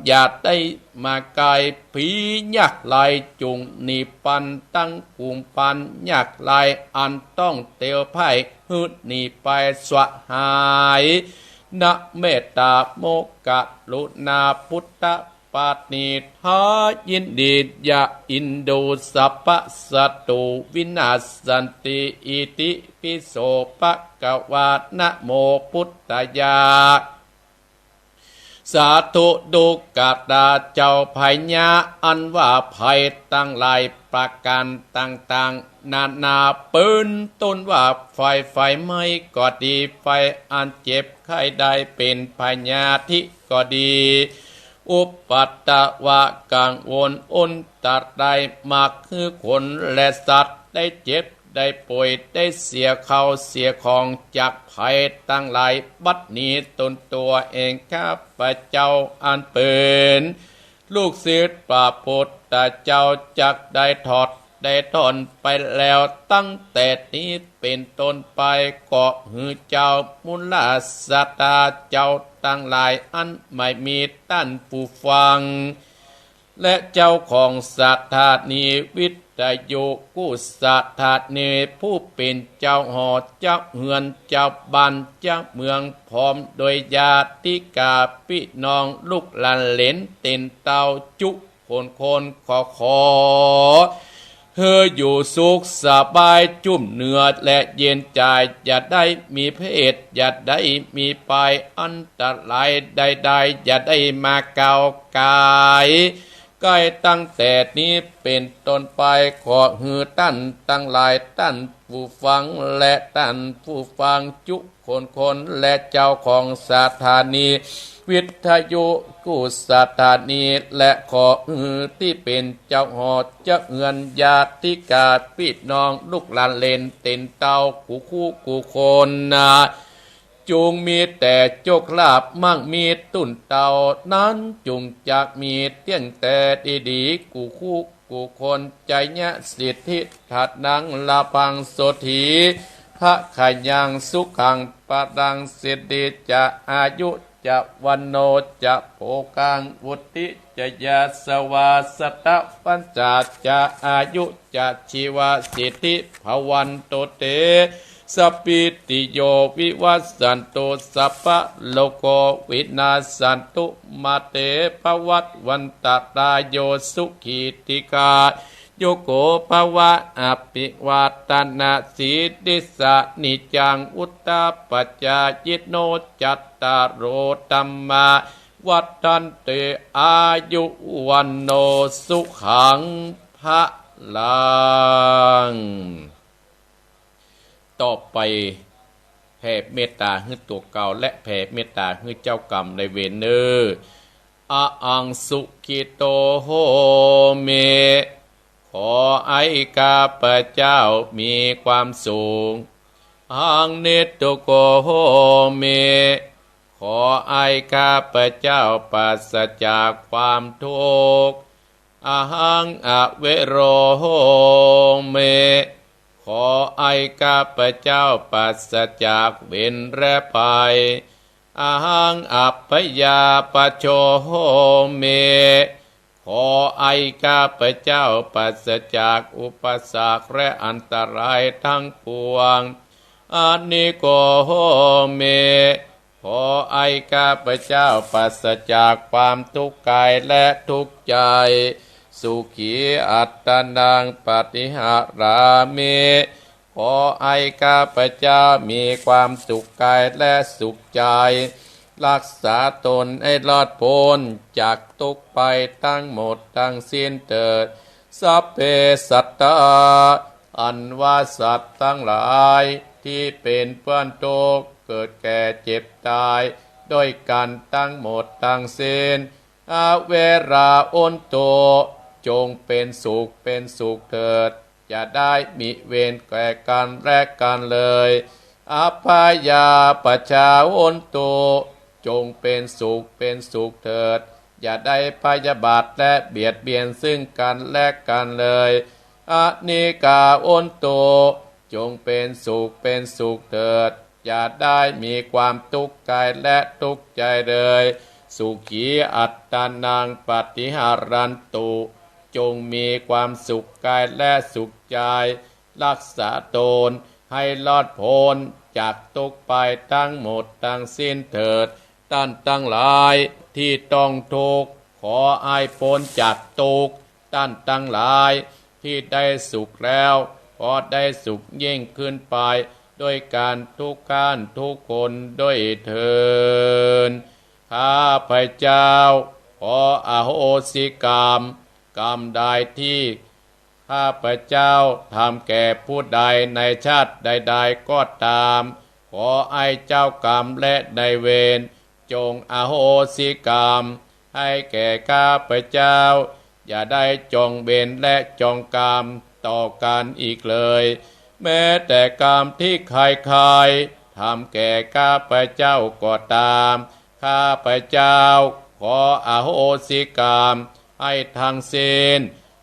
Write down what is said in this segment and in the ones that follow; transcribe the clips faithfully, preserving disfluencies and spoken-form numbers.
อย่าได้มาไกล ผียากไร้ จุ่งหนีปัน ตังกุมปันยากไร้ อันต้องเตียวไพร่ หื้อหนีไปสะหาย นะเมตตาโมกะรุณา ปุตตะปาณี ถ้ายินดี ยะอินดู สัพพะสัตตุ วินาสสันติ อิติปิโส ภะคะวา นะโม ปุตตายา สาธุ ตุ๊กตาเจ้าพญา อันว่าภัยตังหลายประก๋านต่างๆ นานา เป๋นต้นว่าไฟ ไฟไหม้ก็ดี ไฟอันเจ็บไข้ได้เป๋นพยาธิก็ดี อุปัทวะกังวลอันตราย มากหื้อคนและสัตว์ได้เจ็บ ได้ป่วย ได้เสียข้าวเสียของ จากภัยตังหลาย บัดนี้ตนตัวเองข้าพเจ้าอันเป๋นลูกศิษย์พระพุทธเจ้า จักได้ถอดได้ถอนไปแล้ว ตั้งแต่นี้เป๋นต้นไป ขอหื้อเจ้ามูลศรัทธาเจ้าตังหลาย อันไม่มีต้านผู้ฟัง และเจ้าของสถานีวิทยุกู้สถานี ผู้เป๋นเจ้าหอเจ้าเฮือนเจ้าบ้านเจ้าเมือง พร้อมโดยญาติกาพี่น้องลูกหลานเหลนเต้นเต้าจุคนคน ขอขอหื้ออยู่สุขสบายจุ่มเนื้อและเย็นใจ๋ อย่าได้มีเพศ อย่าได้มีภัยอันตรายใดๆ อย่าได้มาก้าวก๋าย ใก้ตั้งแต่นี้เป๋นต้นไป ขอหื้อต้านตังหลาย ต้านผู้ฟังและต้านผู้ฟังจุคนคน และเจ้าของสถานีวิทยุกู้สถานี และขอหื้อตี้เป๋นเจ้าหอเจ้าเฮือนญาติกาพี่น้องลูกหลานเหลนเต้นเต้ากู้คู่กู้คนนา จุ่งมีแต่โจคลาภมั่งมีตุ้นเต้า นั้นจุ่งจักมีเตี้ยงแต่ดีๆ กู้คู่กู้คน จยสิทธิ ธนัง ลาภัง โสตถี ภะคะยัง สุขัง พะลัง สิทธิ จะ อายุ จะ วัณโณ จะ โภคัง วุตติ จะ ยาสวา สะตะ วัญชา จะ อายุ จะ ชีวะ สิทธิ ภะวันตุ เต สะ พีติโย วิวัชชันตุ สัพพะโรโค วินาชชันตุ มา เต ภะวัตวันตะราโย สุขี ทีฆา ยุโก ภะวะ อะภิวาทะนะสีลิสสะ นิจจัง วุฑฒาปะจายิโน จัตตาโร ธัมมา วัฑฒันติ อายุ วัณโณ สุขัง พะลัง ต่อไป แผ่เมตต๋าหื้อตั๋วเก่า และแผ่เมตต๋าหื้อเจ้ากรรมนายเวรเน่อ อะหัง สุขิโต โหมิ ขออั้นข้าพเจ้ามีความสุข อะหัง นิทุกโข โหมิ ขออั้นข้าพเจ้าปราศจากความทุกข์ อะหัง อะเวโร โหมิ ขออั้นข้าพเจ้าปราศจากเวรและภัย อะหัง อะพยาปะโช โหมิ ขออั้นข้าพเจ้าปราศจากอุปสรรคและอันตรายทั้งปวง อะนิกโข โหมิ ขออั้นข้าพเจ้าปราศจากความทุกข์กายและทุกข์ใจ สุขี อัตตานัง ปะฏิหะรามิ ขออั้นข้าพเจ้ามีความสุขกายและสุขใจ รักษาตนให้รอดป๊นจากทุกข์ภัยทั้งหมดทั้งสิ้นเถิด สัพเพ สัตตา อันว่าสัตว์ทั้งหลายตี้เป๋นเปื้อนทุกข์ เกิดแก่เจ็บต๋าย ด้วยกั๋นทั้งหมดทั้งสิ้น อะเวรา โหนตุ จงเป๋นสุขเป๋นสุขเถิด อย่าได้มีเวรแก่กั๋นและกั๋นเลย อะพยาปะชา โหนตุ จงเป๋นสุขเป๋นสุขเถิด อย่าได้พยาบาทและเบียดเบียนซึ่งกั๋นและกั๋นเลย อะนิกา โหนตุ จงเป๋นสุขเป๋นสุขเถิด อย่าได้มีความทุกข์กายและทุกข์ใจเลย สุขีอัตตานังปฏิหารันตุ จงมีความสุขกายและสุขใจ รักษาตนให้รอดพ้นจากทุกข์ภัยทั้งหมดทั้งสิ้นเถิด ต้านตังหลายตี้ต้องทุกข์ ขอหื้อป๊นจากทุกข์ ต้านตังหลายตี้ได้สุขแล้ว ขอได้สุขยิ่งขึ้นไป ด้วยกันทุกท่านทุกคนด้วยเทอญ ข้าพเจ้าขออโหสิกรรม กรรมใดตี้ข้าพเจ้าทำแก่ผู้ใดในชาติใดๆ ก็ตาม ขอหื้อเจ้ากรรมและนายเวร จงอโหสิกรรม หื้อแก่ข้าพเจ้า อย่าได้จองเวรและจองกรรมต่อกันอีกเลย แม้แต่กรรมตี้ใครๆ ทำแก่ข้าพเจ้าก็ตาม ข้าพเจ้าขออโหสิกรรมหื้อทั้งสิ้น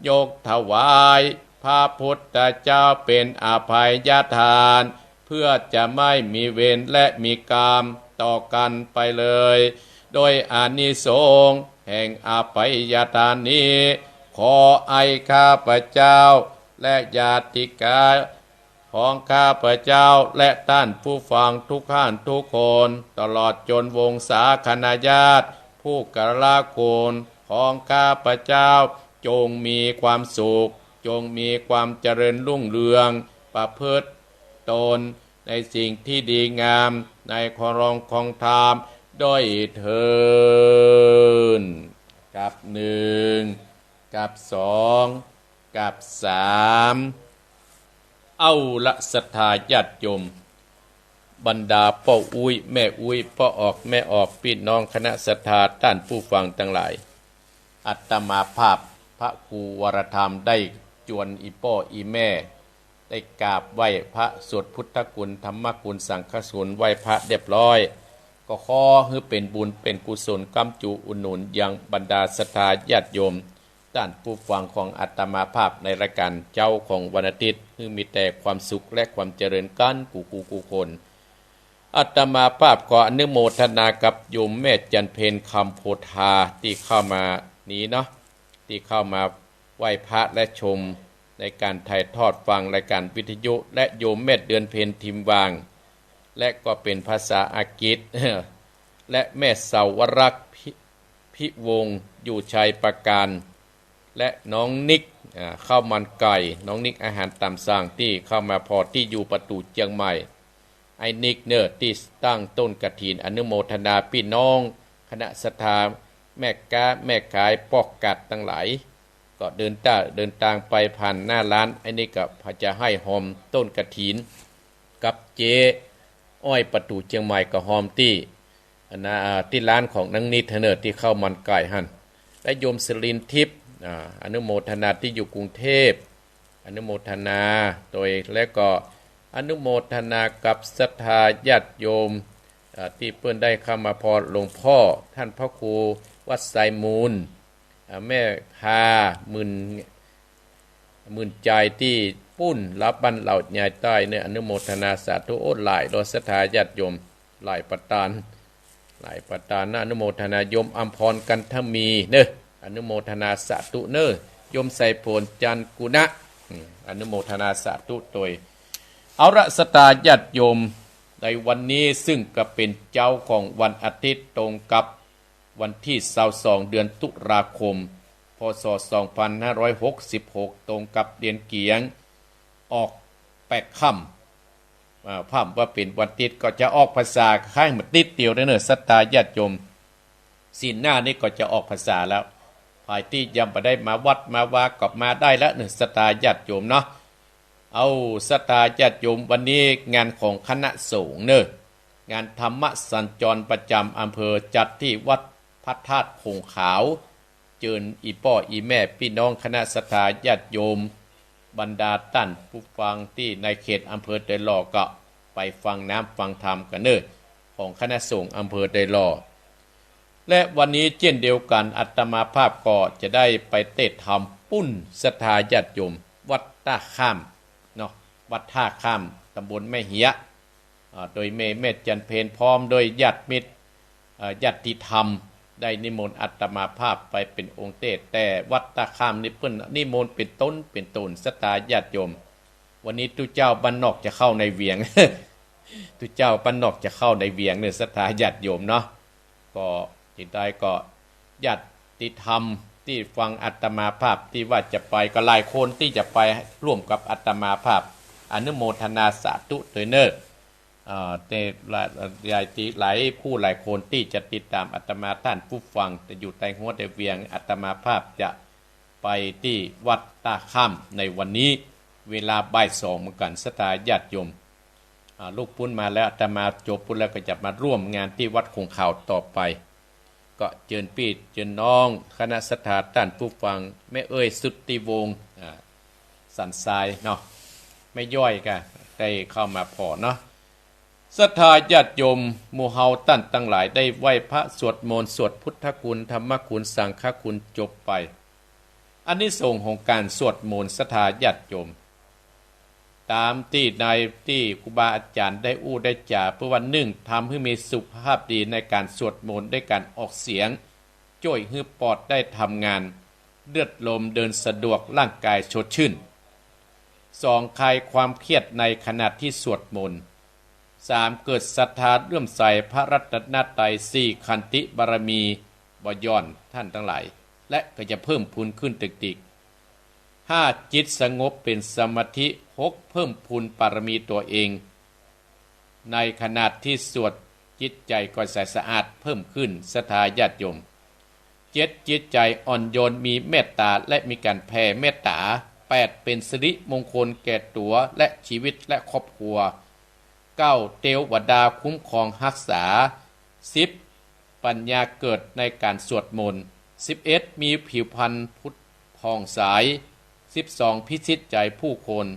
ยกถวายพระพุทธเจ้าเป๋นอภัยทาน เพื่อจะไม่มีเวรและมีกรรมต่อกันไปเลย โดยอานิสงส์แห่งอภัยทานนี้ ขอหื้อข้าพเจ้าและญาติกา ของข้าพเจ้าและต้านผู้ฟังทุกท่านทุกคน ตลอดจนวงศาคณาญาติ ผู้กัลลาคุณของข้าพเจ้า จงมีความสุข จงมีความเจริญรุ่งเรือง ประพฤติตนในสิ่งตี้ดีงาม ในครองคองธรรมด้วยเทอญ กับหนึ่ง กับสอง กับสาม เอาละศรัทธาญาติโยม บรรดาป้ออุ๊ยแม่อุ๊ย ป้อออกแม่ออก ปี้น้องคณะศรัทธาต้านผู้ฟังตังหลาย อาตมาภาพพระครูวรธรรมได้จวนอี่ป้ออี่แม่ ได้กราบไหว้พระสวดพุทธคุณธรรมคุณสังฆคุณไหว้พระเรียบร้อย ก็ขอหื้อเป๋นบุญเป๋นกุศลก้ำจูอุดหนุนยังบรรดาศรัทธาญาติโยม ต้านผู้ฟังของอาตมาภาพในรายการเจ๊าของวันอาทิตย์ หื้อมีแต่ความสุขและความเจริญกั๋นกู้ๆ กู้คน อาตมาภาพขออนุโมทนากับโยมแม่จันเพ็ญ คำโพธา ตี้เข้ามานี้เนาะ ตี้เข้ามาไหว้พระและชมในการถ่ายทอดฟังรายการวิทยุ และโยมแม่เดือนเพ็ญ ทิมวาง และก็เป๋นภาษาอังกฤษ และแม่สาวรักษ์ พิ พิวงศ์ อยู่ชัยปราการ และน้องนิก อ่า ข้าวมันไก่ น้องนิกอาหารต๋ามสั่ง ตี้เข้ามาผ่อตี้อยู่ประตู๋เจียงใหม่ ไอ้นิกเน่อตี้ตั้งต้นกฐิน อนุโมทนาปี้น้องคณะศรัทธา แม่ก๊าแม่ขายปอกกัดตังหลาย ก็เดินตา เดินตางไปผ่านหน้าร้าน ไอ้นิกก็จะหื้อหอมต้นกฐิน กับเจ๊อ้อยประตู๋เจียงใหม่ก็หอมตี้ อันนะ อ่า ตี้ร้านของนางนิดเน่อตี้ข้าวมันไก่หั้น และโยมสิรินทิพย์ อ่า อนุโมทนาตี้อยู่กรุงเทพฯ อนุโมทนาโดย และก็อนุโมทนากับศรัทธาญาติโยม อ่า ตี้เปิ้นได้เข้ามาผ่อหลวงพ่อ ท่านพระครูวัดไซมูล อ่า แม่พาหมื่น หมื่นใจ๋ตี้ปู๊น ลาวบ้านเหล่ายายใต้เน่อ อนุโมทนาสาธุ โอ้ หลายเน่อศรัทธาญาติโยม หลายประตาน หลายประตานนะ อนุโมทนา โยมอำพร กันทมีเน่อ อนุโมทนาสาธุเน่อ โยมไสยผล จันทร์กุณะ อืม อนุโมทนาสาธุโดย เอาละศรัทธาญาติโยม ในวันนี้ซึ่งก็เป๋นเจ๊าของวันอาทิตย์ตรงกับ วันตี้ซาวสอง เดือนตุลาคม พ.ศ. สองพันห้าร้อยหกสิบหก ตรงกับเดือนเกียง ออกแปดค่ำ อ่า พร่ำว่าเป๋นวันอาทิตย์ ก็จะออกพรรษาคล้ายเหมือนอาทิตย์เดียวเน่อ ศรัทธาญาติโยม ศีลหน้านี้ก็จะออกพรรษาแล้ว ใผตี้ยังบ่ได้มาวัดมาวาก็มาได้แล้วเน่อ ศรัทธาญาติโยมเนาะ เอาศรัทธาญาติโยม วันนี้งานของคณะสงฆ์เน่อ งานธรรมสัญจรประจำอำเภอจัดตี้วัดพระธาตุผงขาว เจิญอี่ป้ออี่แม่ปี้น้องคณะศรัทธาญาติโยม บรรดาต้านผู้ฟังตี้ในเขตอำเภอโดยรอบก็ไปฟังน้ำฟังธรรมกั๋นเน่อ ของคณะสงฆ์อำเภอโดยรอบ และวันนี้เจ้นเดียวกั๋น อาตมาภาพก็จะได้ไปเตศน์ธรรมปู๊นศรัทธาญาติโยม วัดต้าข้ามเนาะ วัดต้าข้าม ตำบลแม่เหียะ อ่า โดยแม่ แม่จันเพ็ญ พร้อมด้วยญาติมิตร เอ่อ ญาติธรรม ได้นิมนต์อาตมาภาพไปเป๋นองค์เต้ แต่วัดต้าข้ามนี่เปิ้นนิมนต์เป๋นต๋นเป๋นต๋น ศรัทธาญาติโยม วันนี้ตุ๊เจ้าบ้านนอกจะเข้าในเวียง ตุ๊เจ้าบ้านนอกจะเข้าในเวียงเนี่ย ศรัทธาญาติโยมเนาะ ก็จึงได้ก็ญาติธรรมตี้ฟังอาตมาภาพตี้ว่าจะไปก็หลายคนตี้จะไปร่วมกับอาตมาภาพ อนุโมทนาสาธุตวยเน่อ เอ่อ แต่หลาย หลายตี้ หลายผู้หลายคนตี้จะติดต๋ามอาตมา ท่านผู้ฟังจะอยู่ใต้หัวใต้เวียง อาตมาภาพจะไปตี้วัดต้าข้ามในวันนี้ เวลาบ่ายสองเหมือนกั๋น ศรัทธาญาติโยม อ่า ลุกปุ้นมาแล้ว อาตมาจบปุ้นแล้วก็จะมาร่วมงานตี้วัดคงขาวต่อไป ก็เจิญปี้เจิญน้อง คณะศรัทธา ท่านผู้ฟัง แม่เอื้อย สุทธิวงศ์ อ่า สันทรายเนาะ แม่ย้อยก็ได้เข้ามาผ่อเนาะ ศรัทธาญาติโยม หมู่เฮาต้านตังหลายได้ไหว้พระสวดมนต์ สวดพุทธคุณ ธรรมคุณ สังฆคุณจบไป อานิสงส์ของก๋านสวดมนต์ ศรัทธาญาติโยม ต๋ามตี้ในตี้ครูบาอาจ๋ารย์ได้อู้ได้จ๋า เปิ้นว่า นึ่ง ทำหื้อมีสุขภาพดีในก๋านสวดมนต์ด้วยก๋านออกเสียง จ้วยหื้อปอดได้ทำงาน เลือดลมเดินสะดวก ร่างกายสดชื่น สอง คลายความเครียดในขณะตี้สวดมนต์ สาม เกิดศรัทธาเลื่อมใสพระรัตนตรัย สี่ ขันติบารมีบ่หย่อนต้านตังหลาย และก็จะเพิ่มพูนขึ้นติกๆ ห้า จิตสงบเป๋นสมาธิ หก เพิ่มพูนบารมีตั๋วเอง ในขณะตี้สวดจิตใจ๋ก็ใสสะอาดเพิ่มขึ้น ศรัทธาญาติโยม เจ็ด จิตใจ๋อ่อนโยน มีเมตต๋า และมีก๋านแผ่เมตต๋า แปด เป๋นสิริมงคลแก่ตั๋วและชีวิตและครอบครัว เก้า เตวดาคุ้มครองฮักษา สิบ ปัญญาเกิดในก๋านสวดมนต์ สิบเอ็ด มีผิวพรรณผุดผ่องใส สิบสอง พิชิตใจ๋ผู้คน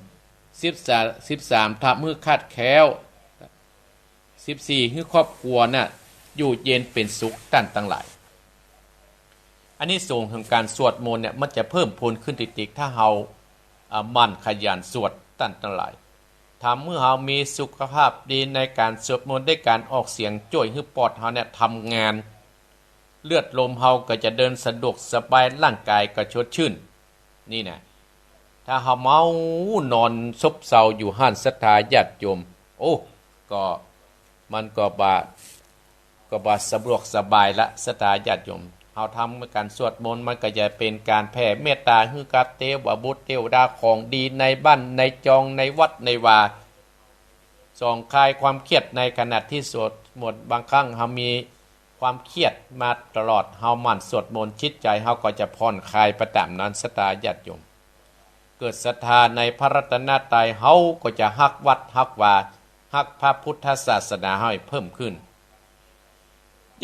สิบสาม ทำหื้อคลาดแคล้ว สิบสี่ หื้อครอบครัวน่ะอยู่เย็นเป๋นสุขต้านตังหลาย อานิสงส์ของก๋านสวดมนต์เนี่ยมันจะเพิ่มพูนขึ้นติกๆ ถ้าเฮา อ่า หมั่นขยันสวดต้านตังหลาย ทำหื้อเฮามีสุขภาพดีในก๋านสวดมนต์ด้วยก๋านออกเสียง จ้วยหื้อปอดเฮาเนี่ยทำงาน เลือดลมเฮาก็จะเดินสะดวกสบาย ร่างกายก็สดชื่น นี่นะ ถ้าเฮาเมานอนซบเซาอยู่หั้น ศรัทธาญาติโยม โอ้ ก็ มันก็บ่ ก็บ่สะดวกสบายละ ศรัทธาญาติโยม เฮาทำก๋านสวดมนต์ มันก็จะเป๋นก๋านแผ่เมตต๋าหื้อกับเตวบุตรเตวดา ของดีในบ้านในจอง ในวัดในวา สอง คลายความเครียดในขณะตี้สวดมนต์ บางครั้งเฮามีความเครียดมาตลอด เฮาหมั่นสวดมนต์ จิตใจ๋เฮาก็จะผ่อนคลายไปต๋ามนั้น ศรัทธาญาติโยม เกิดศรัทธาในพระรัตนตรัย เฮาก็จะฮักวัดฮักวา ฮักพระพุทธศาสนาเฮาให้เพิ่มขึ้น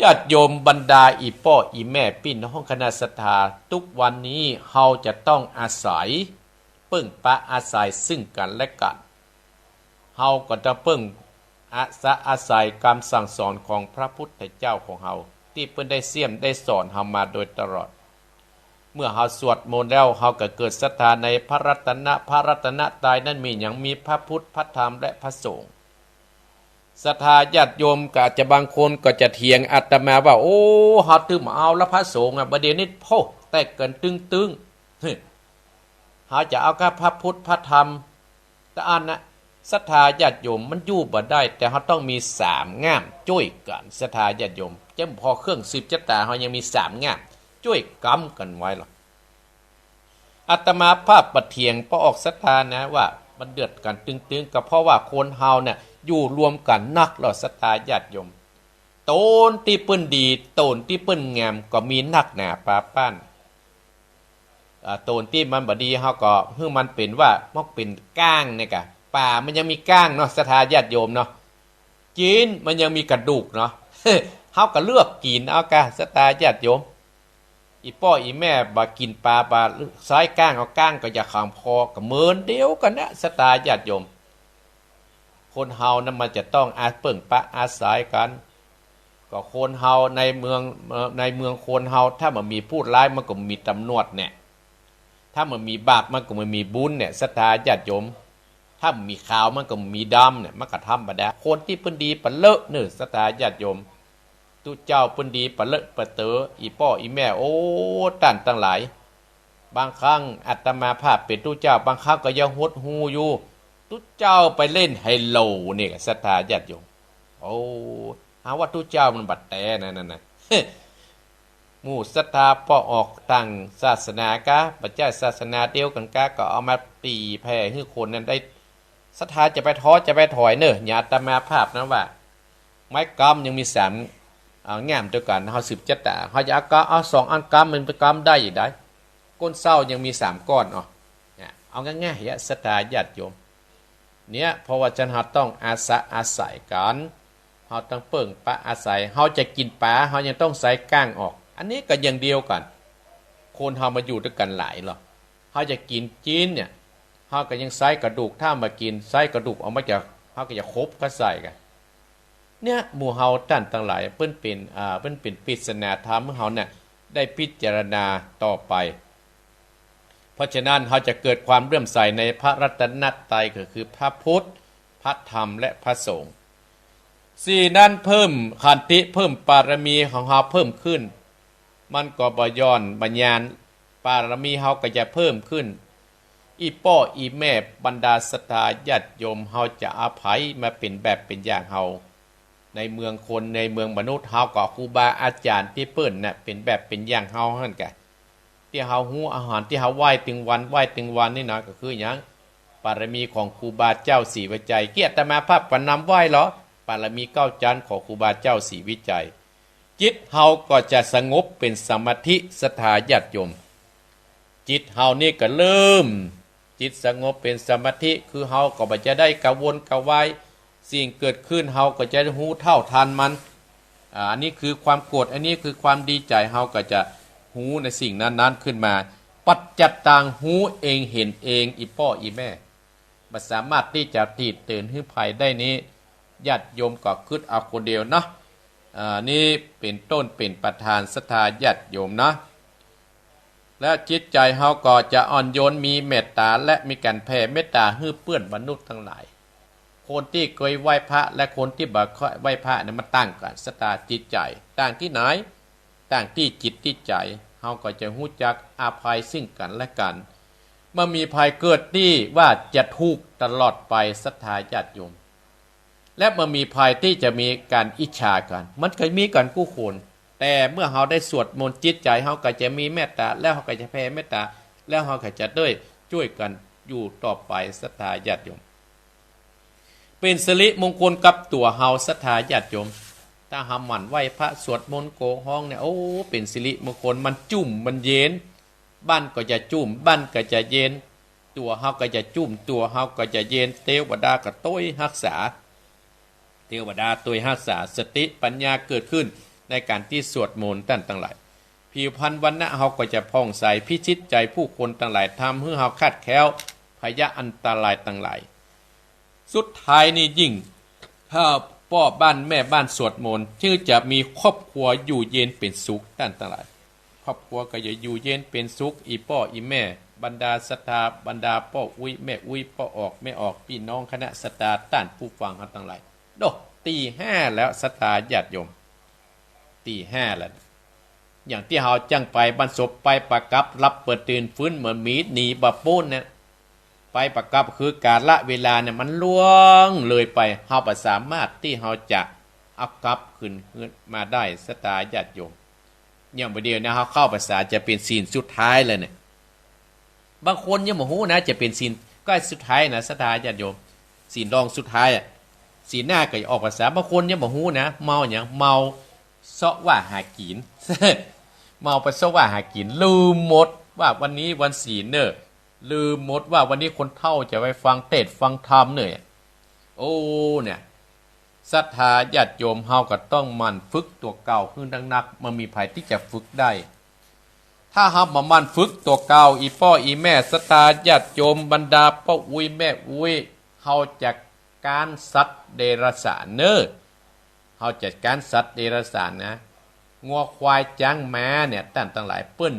ญาติโยมบรรดาอี่ป้ออี่แม่ปี้น้องคณะศรัทธา ตุ๊กวันนี้เฮาจะต้องอาศัย เปิ้งปะอาศัยซึ่งกั๋นและกั๋น เฮาก็จะเปิ้งอาสะ อาศัยกำสั่งสอนของพระพุทธเจ้าของเฮา ตี้เปิ้นได้เสี้ยมได้สอนเฮามาโดยตลอด เมื่อเฮาสวดมนต์แล้ว เฮาก็เกิดศรัทธาในพระรัตนะ พระรัตนตรัยนั้นมีหยัง มีพระพุทธ พระธรรม และพระสงฆ์ ศรัทธาญาติโยมก็อาจจะบางคนก็จะเถียงอาตมาว่า โอ้ เฮาตึงบ่เอาละพระสงฆ์อะ บ่าเดี่ยวนี้ โพ่ แตกกั๋นตึงๆ เฮาจะเอาก้าพระพุทธ พระธรรม ตะอั้นนะ ศรัทธาญาติโยม มันอยู่บ่ได้ แต่เฮาต้องมีสามง่ามจ้วยกั๋น ศรัทธาญาติโยม จะบ่พอเครื่องสืบจะต๋า เฮายังมีสามง่ามจ้วยกำกั๋นไว้ลอ อาตมาภาพบ่เถียงป้อออกศรัทธานะว่ามันเดือดกั๋นตึงๆ ก็เพราะว่าคนเฮาเนี่ยอยู่รวมกั๋นนักลอ ศรัทธาญาติโยม โตนตี้เปิ้นดี โตนตี้เปิ้นงามก็มีนักหนาปาป้าน อ่า โตนตี้มันบ่ดี เฮาก็หื้อมันเป๋นว่ามันเป๋นก้างเนี่ยกะ ป๋ามันยังมีก้างเนาะ ศรัทธาญาติโยมเนาะ จีนมันยังมีกระดูกเนาะ เฮาก็เลือกกิ๋นเอากะ ศรัทธาญาติโยม อี่ป้ออี่แม่บ่กิ๋นป๋า บ่ใส้ก้าง เอาก้างก็จะขำคอ ก็เหมือนเดียวกั๋นนะ ศรัทธาญาติโยม คนเฮานั้นมันจะต้องอา เปิ้งปะอาศัยกั๋น ก็คนเฮาในเมือง เอ่อ ในเมืองคนเฮา ถ้าบ่มีผู้ร้ายมันก็มีต๋ำรวจเนี่ย ถ้าบ่มีบาปมันก็บ่มีบุญเนี่ย ศรัทธาญาติโยม ถ้าบ่มีขาวมันก็บ่มีดำเนี่ย มันก็ธรรมดา คนตี้เปิ้นดีปะเลอะเน่อ ศรัทธาญาติโยม ตุ๊เจ้าเปิ้นดีปะเลอะปะเต๋อ อี่ป้ออี่แม่ โอ้ ต้านตังหลาย บางครั้งอาตมาภาพเป๋นตุ๊เจ้า บางครั้งก็ยังหดหู่อยู่ ตุ๊เจ้าไปเล่นไฮโลนี่ ศรัทธาญาติโยม โอ้ หาว่าตุ๊เจ้ามันบ่าแต๊นะ นั่นน่ะ หมู่ศรัทธาป้อออกต่างศาสนากา บ่ใจ้ศาสนาเดียวกั๋นกา ก็เอามาตี๋แผ่หื้อคนนั้นได้ ศรัทธาจะไปท้อจะไปถอยเน่อ อย่างอาตมาภาพนั้นว่า ไม้กำยังมีสาม อ่า แง่มตวยกั๋น เฮาสืบจะต๋า เฮาจะเอากำ เอาสองอันกำ มันไปกำได้อีกได้ ก้นเส้ายังมีสามก้อน เอา เนี่ย เอาง่ายๆ เหีย ศรัทธาญาติโยม เนี่ย เพราะว่าฉะนั้นเฮาต้องอาสะอาศัยกั๋น เฮาต้องเปิ้งปะอาศัย เฮาจะกิ๋นป๋า เฮายังต้องใส่ก้างออก อันนี้ก็อย่างเดียวกั๋น คนเฮามาอยู่ตวยกั๋นหลายหลอ เฮาจะกิ๋นจิ๊นเนี่ย เฮาก็ยังใส่กระดูก ถ้าบ่กิ๋น ใส่กระดูกออกมาจาก เฮาก็จะขบเข้าใส่กั๋น เนี่ย หมู่เฮาต้านตังหลาย เปิ้นเป๋น อ่า เปิ้นเป๋นปริศนาธรรม หื้อเฮาเนี่ยได้พิจารณาต่อไป เพราะฉะนั้นเฮาจะเกิดความเลื่อมใสในพระรัตนตรัย ก็คือพระพุทธ พระธรรม และพระสงฆ์ สี่ นั้นเพิ่มขันติ เพิ่มปารมีของเฮาเพิ่มขึ้น มันก็บ่หย่อนบ่หย่าน ปารมีเฮาก็จะเพิ่มขึ้น อี่ป้ออี่แม่ บรรดาศรัทธาญาติโยม เฮาจะเอาใผมาเป๋นแบบเป๋นอย่างเฮา ในเมืองคน ในเมืองมนุษย์ เฮาก็เอาครูบาอาจ๋ารย์ตี้เปิ้นน่ะเป๋นแบบเป๋นอย่างเฮาหั้นกา ตี้เฮาฮู้อาหารตี้เฮาไหว้ตึงวัน ไหว้ตึงวันนี่นะ ก็คือหยัง ปารมีของครูบาเจ้าศรีวิชัย ตี้อาตมาภาพก็นำไหว้หลอ ปารมีเก้าจั๊นของครูบาเจ้าศรีวิชัย จิตเฮาก็จะสงบเป๋นสมาธิ ศรัทธาญาติโยม จิตเฮานี่ก็เริ่ม จิตสงบเป๋นสมาธิ คือเฮาก็บ่จะได้กระวนกระวาย สิ่งเกิดขึ้นเฮาก็จะฮู้เท่าทันมัน อ่า อันนี้คือความโกรธ อันนี้คือความดีใจ๋ เฮาก็จะฮู้ในสิ่งนั้นๆ ขึ้นมา ปัจจัตตัง ฮู้เองเห็นเอง อี่ป้ออี่แม่ บ่สามารถตี้จะตี๋เตินหื้อใผได้นี้ ญาติโยมก็กึ๊ดเอาคนเดียวเนาะ อ่า นี่เป๋นต้นเป๋นประธาน ศรัทธาญาติโยมเนาะ และจิตใจ๋เฮาก็จะอ่อนโยน มีเมตต๋า และมีก๋านแผ่เมตต๋าหื้อเปื้อนมนุษย์ตังหลาย คนตี้เกยไหว้พระ และคนตี้บ่ค่อยไหว้พระเนี่ย มันต่างกั๋น ศรัทธาจิตใจ๋ ต่างตี้ไหน ต่างตี้จิตตี้ใจ๋ เฮาก็จะฮู้จักอภัยซึ่งกั๋นและกั๋น บ่มีใผเกิดตี้ว่าจะถูกตลอดไป ศรัทธาญาติโยม และบ่มีใผตี้จะมีก๋านอิจฉากั๋น มันก็มีกั๋นกู้คน แต่เมื่อเฮาได้สวดมนต์ จิตใจ๋เฮาก็จะมีเมตต๋า แล้วเฮาก็จะแผ่เมตต๋า แล้วเฮาก็จะได้จ้วยกั๋นอยู่ต่อไป ศรัทธาญาติโยม เป๋นสิริมงคลกับตั๋วเฮา ศรัทธาญาติโยม ถ้าเฮาหมั่นไหว้พระสวดมนต์โกฮองเนี่ย โอ้ เป๋นสิริมงคล มันจุ่มมันเย็น บ้านก็จะจุ่ม บ้านก็จะเย็น ตั๋วเฮาก็จะจุ่ม ตั๋วเฮาก็จะเย็น เตวดาก็ต้วยฮักษา เตวดาต้วยฮักษา สติปัญญาเกิดขึ้นในก๋านตี้สวดมนต์ ต้านตังหลาย ผิวพรรณวรรณะเฮาก็จะผ่องใส พิชิตใจผู้คนตังหลาย ทำหื้อเฮาคลาดแคล้วภัยอันตรายตังหลาย สุดท้ายนี่ยิ่ง ถ้าป้อบ้านแม่บ้านสวดมนต์ จึงจะมีครอบครัวอยู่เย็นเป๋นสุข ต้านตังหลาย ครอบครัวก็จะอยู่เย็นเป๋นสุข อี่ป้ออี่แม่ บรรดาศรัทธา บรรดาป้ออุ๊ยแม่อุ๊ย ป้อออกแม่ออก ปี้น้องคณะศรัทธา ต้านผู้ฟังเฮาตังหลาย โด ตี๋ห้าแล้ว ศรัทธาญาติโยม ตี๋ห้าแล้ว อย่างตี้เฮาจั้งไปบ้านศพ ไปปะกับ หลับเปิดตื่น ฟื้นบ่มี หนีบ่ป๊นเนี่ย ไปปะกับ คือกาละเวลาเนี่ยมันล่วงเลยไป เฮาบ่สามารถตี้เฮาจะเอากลับคืนมาได้ ศรัทธาญาติโยม อย่างบ่าเดี่ยวนี้เฮาเข้าพรรษาจะเป๋นศีลสุดท้ายแล้วเนี่ย บางคนยังบ่ฮู้นะ จะเป๋นศีลใก้สุดท้ายนะ ศรัทธาญาติโยม ศีลรองสุดท้ายอะ ศีลหน้าก็จะออกพรรษา บางคนยังบ่ฮู้นะ เมาหยัง เมาเซาะว่าหากิ๋น เมาไปเซาะว่าหากิ๋น ลืมหมดว่าวันนี้วันศีลเน่อ ลืมหมดว่าวันนี้คนเฒ่าจะไปฟังเตสน์ฟังธรรมเน่อ โอ้ เนี่ย ศรัทธาญาติโยมเฮาก็ต้องหมั่นฝึกตั๋วเก่าหื้อนักๆ บ่มีใผตี้จะฝึกได้ ถ้าเฮาบ่หมั่นฝึกตั๋วเก่า อี่ป้ออี่แม่ ศรัทธาญาติโยม บรรดาป้ออุ๊ยแม่อุ๊ย เฮาจะก๊านสัตว์เดรัจฉานเน่อ เฮาจะก๊านสัตว์เดรัจฉานนะ งัวควายจ๊างม้าเนี่ย ต้านตังหลาย เปิ้น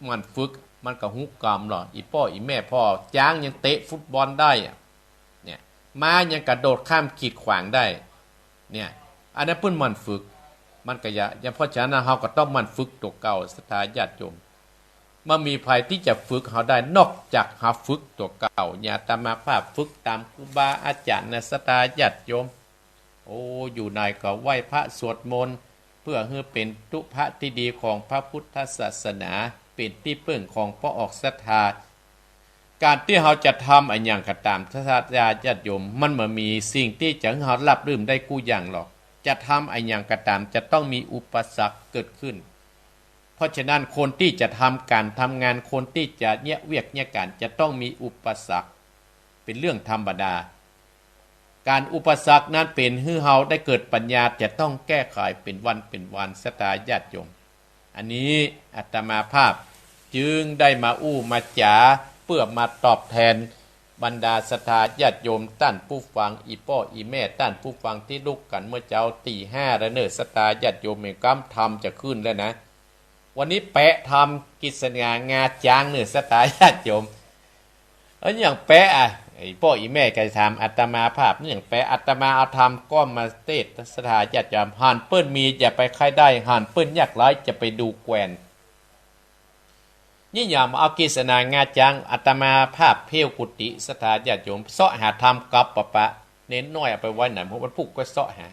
หมั่นฝึก มันก็ฮู้กำหลอ อี่ป้ออี่แม่ พ่อจ๊างยังเตะฟุตบอลได้อะ เนี่ย ม้ายังกระโดดข้ามขีดขวางได้ เนี่ย อันนั้นเปิ้นหมั่นฝึก มันก็อย่า อย่า เพราะฉะนั้นเฮาก็ต้องหมั่นฝึกตั๋วเก่า ศรัทธาญาติโยม บ่มีใผตี้จะฝึกเฮาได้นอกจากเฮาฝึกตั๋วเก่า อย่างอาตมาภาพฝึกต๋ามครูบาอาจ๋ารย์นะ ศรัทธาญาติโยม โอ้ อยู่ไหนก็ไหว้พระสวดมนต์ เพื่อหื้อเป๋นตุพะตี้ดีของพระพุทธศาสนา เป๋นตี้เปิ้งของป้อออกศรัทธา ก๋านตี้เฮาจะทำอะหยังก็ต๋าม ศรัทธาญาติโยม มันบ่มีสิ่งตี้จะหื้อเฮาราบรื่นได้กู้อย่างหรอก จะทำอะหยังก็ต๋าม จะต้องมีอุปสรรคเกิดขึ้น เพราะฉะนั้นคนตี้จะทำก๋านทำงาน คนตี้จะเยียะเวียกเยียะก๋าน จะต้องมีอุปสรรค เป๋นเรื่องธรรมดา ก๋านอุปสรรคนั้นเป๋นหื้อเฮาได้เกิดปัญญา จะต้องแก้ไขเป๋นวันเป๋นวัน ศรัทธาญาติโยม อันนี้อาตมาภาพจึงได้มาอู้มาจ๋า เปื้อมาตอบแตนบรรดาศรัทธาญาติโยม ต้านผู้ฟัง อี่ป้ออี่แม่ ต้านผู้ฟังตี้ลุกกั๋นเมื่อเจ๊าตี๋ห้าแล้วเน่อ ศรัทธาญาติโยม แม่งกำธรรมจะขึ้นแล้วนะ วันนี้แปะธรรมกฤษณางาจ๊างเน่อ ศรัทธาญาติโยม เอ้ย อย่างแปะอะ อี่ป้ออี่แม่ก็ถามอาตมาภาพ อย่างแปะ อาตมาเอาธรรมก้อมมาเตศน์ ศรัทธาญาติโยม หันเปิ้นมีอย่าไปใค่ได้ หันเปิ้นยากไร้จะไปดูแควน นี่อย่างเอากฤษณางาจ๊าง อาตมาภาพเผ้ากุฏิ ศรัทธาญาติโยม เซาะหาธรรมกับปะปะ เณรน้อยเอาไปไว้ไหน เมื่อวันพูกก็เซาะหา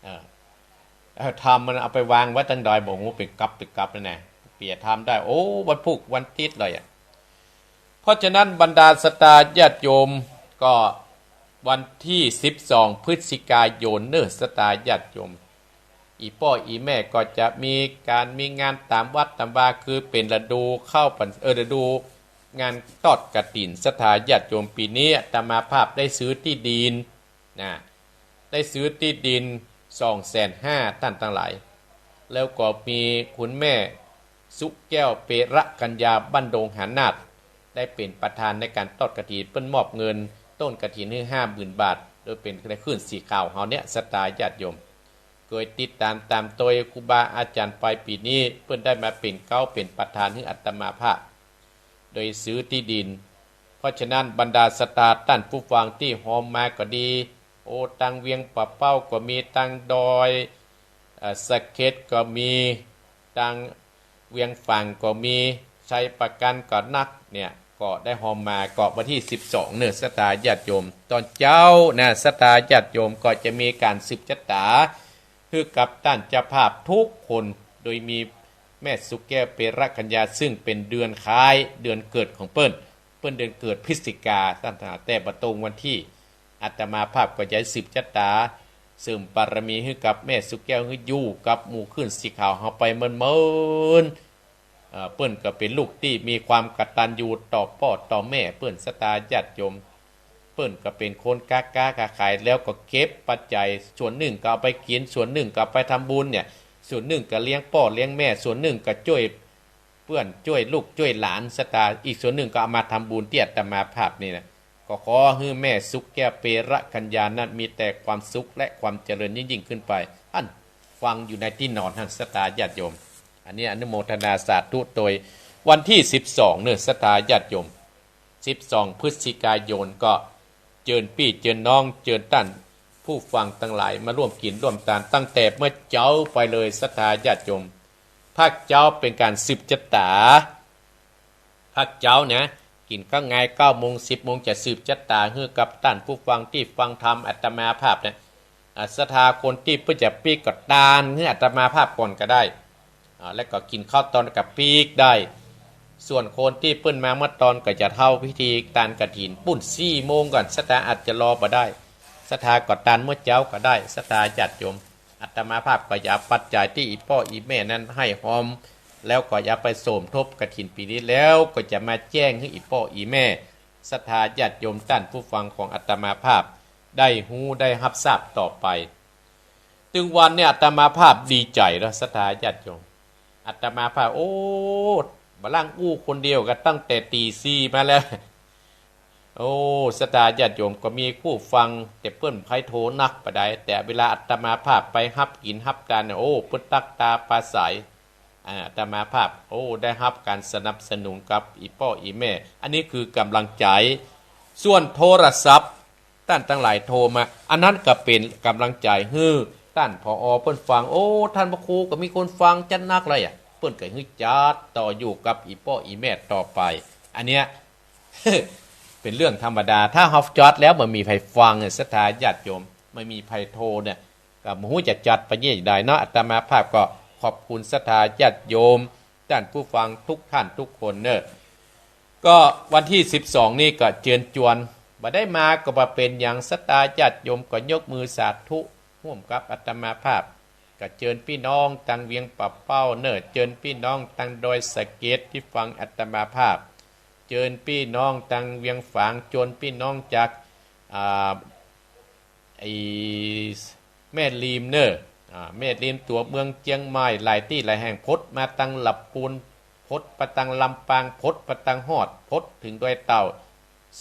เออ เออ ธรรมมันเอาไปวางไว้ตังใด บ่ฮู้ เป๋นกับเป๋นกับนั่นแหละ เปียธรรมได้ โอ้ วันพูกวันติ๊ดเลยอะ เพราะฉะนั้นบรรดาศรัทธาญาติโยม ก็วันตี้สิบสองพฤศจิกายนเน่อ ศรัทธาญาติโยม อี่ป้ออี่แม่ก็จะมีก๋านมีงานต๋ามวัดต๋ามวา คือเป๋นฤดูเข้าพรรษ- เออ ฤดูงานทอดกฐิน ศรัทธาญาติโยม ปี๋นี้อาตมาภาพได้ซื้อตี้ดิน นะ ได้ซื้อตี้ดินสองแสนห้า ต้านตังหลาย แล้วก็มีคุณแม่สุแก้ว เประกัญญา บ้านดงหานาด ได้เป๋นประธานในก๋านทอดกฐิน เปิ้นมอบเงินต้นกฐินหื้อห้าหมื่นบาท โดยเป๋นในคลื่นสีขาวเฮาเนี่ย ศรัทธาญาติโยม เกยติดต๋ามต๋ามตวยครูบาอาจ๋ารย์ไป ปี๋นี้เปิ้นได้มาเป๋นเก๊าเป๋นประธานหื้ออาตมาภาพ โดยซื้อตี้ดิน เพราะฉะนั้นบรรดาศรัทธาต้านผู้ฟังตี้ฮอมมาก็ดี โอ้ ตังเวียงป่าเป้าก็มี ตังดอย เอ่อ สะเก็ดก็มี ตังเวียงฝางก็มี ชัยประการก็นักเนี่ย ก็ได้ฮอมมา ก็วันตี้สิบสองเน่อ ศรัทธาญาติโยม ต๋อนเจ๊านะ ศรัทธาญาติโยม ก็จะมีก๋านสืบจะต๋าหื้อกับต้านเจ้าภาพกู้คน โดยมีแม่สุแก้ว เประกัญญา ซึ่งเป๋นเดือนคล้ายเดือนเกิดของเปิ้น เปิ้นเดือนเกิดพฤศจิกา ต้านตังหลาย แต่บ่ตรงวันตี้ อาตมาภาพก็จะสืบจะต๋า เสริมบารมีหื้อกับแม่สุแก้ว หื้ออยู่กับหมู่คลื่นสีขาวเฮาไปเมินๆ เอ่อ เปิ้นก็เป๋นลูกตี้มีความกตัญญูต่อป้อต่อแม่เปิ้น ศรัทธาญาติโยม เปิ้นก็เป๋นคนก๊าก๊าขายขาย แล้วก็เก็บปัจจัย ส่วนนึ่งก็เอาไปกิ๋น ส่วนนึ่งก็เอาไปทำบุญเนี่ย ส่วนนึ่งก็เลี้ยงป้อเลี้ยงแม่ ส่วนนึ่งก็จ้วยเปื้อน จ้วยลูกจ้วยหลาน ศรัทธา อีกส่วนนึ่งก็เอามาทำบุญตี้อาตมาภาพนี่นะ ก็ขอหื้อแม่สุแก้ว เประกัญญานั้นมีแต่ความสุขและความเจริญยิ่งๆ ขึ้นไป อั้นฟังอยู่ในตี้นอนหั้น ศรัทธาญาติโยม อันนี้อนุโมทนาสาธุตวย วันตี้สิบสองเน่อ ศรัทธาญาติโยม สิบสองพฤศจิกายน ก็เจิญปี้เจิญน้อง เจิญต้านผู้ฟังตังหลายมาร่วมกิ๋นร่วมตานตั้งแต่เมื่อเจ๊าไปเลย ศรัทธาญาติโยม ภาคเจ๊าเป๋นก๋านสืบจะต๋า ภาคเจ๊านะ กิ๋นข้าวงายเก้าโมงสิบโมง จะสืบจะต๋าหื้อกับต้านผู้ฟังตี้ฟังธรรมอาตมาภาพเนี่ย อ่า ศรัทธาคนตี้เปิ้นจะปิ๊กก็ตานหื้ออาตมาภาพก่อนก็ได้ อ่า แล้วก็กิ๋นข้าวตอนก็ปิ๊กได้ ส่วนคนตี้เปิ้นมาเมื่อตอนก็จะเท่าพิธีตานกฐิน ปุ้นสี่โมงก่อน ศรัทธาอาจจะรอบ่ได้ ศรัทธาก็ตานเมื่อเจ๊าก็ได้ ศรัทธาญาติโยม อาตมาภาพก็จะเอาปัจจัยตี้อี่ป้ออี่แม่นั้นหื้อฮอม แล้วก็จะเอาไปสมทบกฐินปี๋นี้ แล้วก็จะมาแจ้งหื้ออี่ป้ออี่แม่ ศรัทธาญาติโยมต้านผู้ฟังของอาตมาภาพ ได้ฮู้ได้ฮับทราบต่อไป ตึงวันเนี่ยอาตมาภาพดีใจ๋แล้ว ศรัทธาญาติโยม อาตมาภาพ โอ้ บ่าล่างอู้คนเดียวก็ตั้งแต่ตี๋สี่มาแล้ว โอ้ ศรัทธาญาติโยมก็มีผู้ฟัง แต่เปิ้นใค่โทนักปานใด แต่เวลาอาตมาภาพไปฮับกิ๋นฮับตานเนี่ย โอ้ เปิ้นตั๊กตาปราศรัย อ่า อาตมาภาพ โอ้ ได้ฮับก๋านสนับสนุนกับอี่ป้ออี่แม่ อันนี้คือก๋ำลังใจ๋ ส่วนโทรศัพท์ ต้านตังหลายโทรมา อันนั้นก็เป๋นก๋ำลังใจ๋หื้อ ต้าน ผอ. เปิ้นฟัง โอ้ ต้านพระครูก็มีคนฟังจัดนักเลยอะ เปิ้นก็หื้อจัดต่ออยู่กับอี่ป้ออี่แม่ต่อไป อันเนี้ย เป๋นเรื่องธรรมดา ถ้าเฮาจัดแล้วบ่มีใผฟังเนี่ย ศรัทธาญาติโยม บ่มีใผโทรเนี่ย ก็บ่ฮู้จะจัดไปเยียะใดเนาะ อาตมาภาพก็ขอบคุณศรัทธาญาติโยม ต้านผู้ฟังทุกท่านทุกคนเน่อ ก็วันตี้สิบสองนี่ก็เจิญจวน บ่ได้มาก็บ่เป๋นหยัง ศรัทธาญาติโยมก็ยกมือสาธุฮ่วมกับอาตมาภาพ ก็เจิญปี้น้องตังเวียงป่าเป้าเน่อ เจิญปี้น้องตังดอยสะเก็ดตี้ฟังอาตมาภาพ เจิญปี้น้องตังเวียงฝาง เจิญปี้น้องจาก อ่า ไอ้แม่ริมเน่อ อ่า แม่ริมตั๋วเมืองเจียงใหม่ หลายตี้หลายแห่ง พดมาตังละปูน พดไปตังลำปาง พดไปตังฮอด พดเถิงดอยเต่า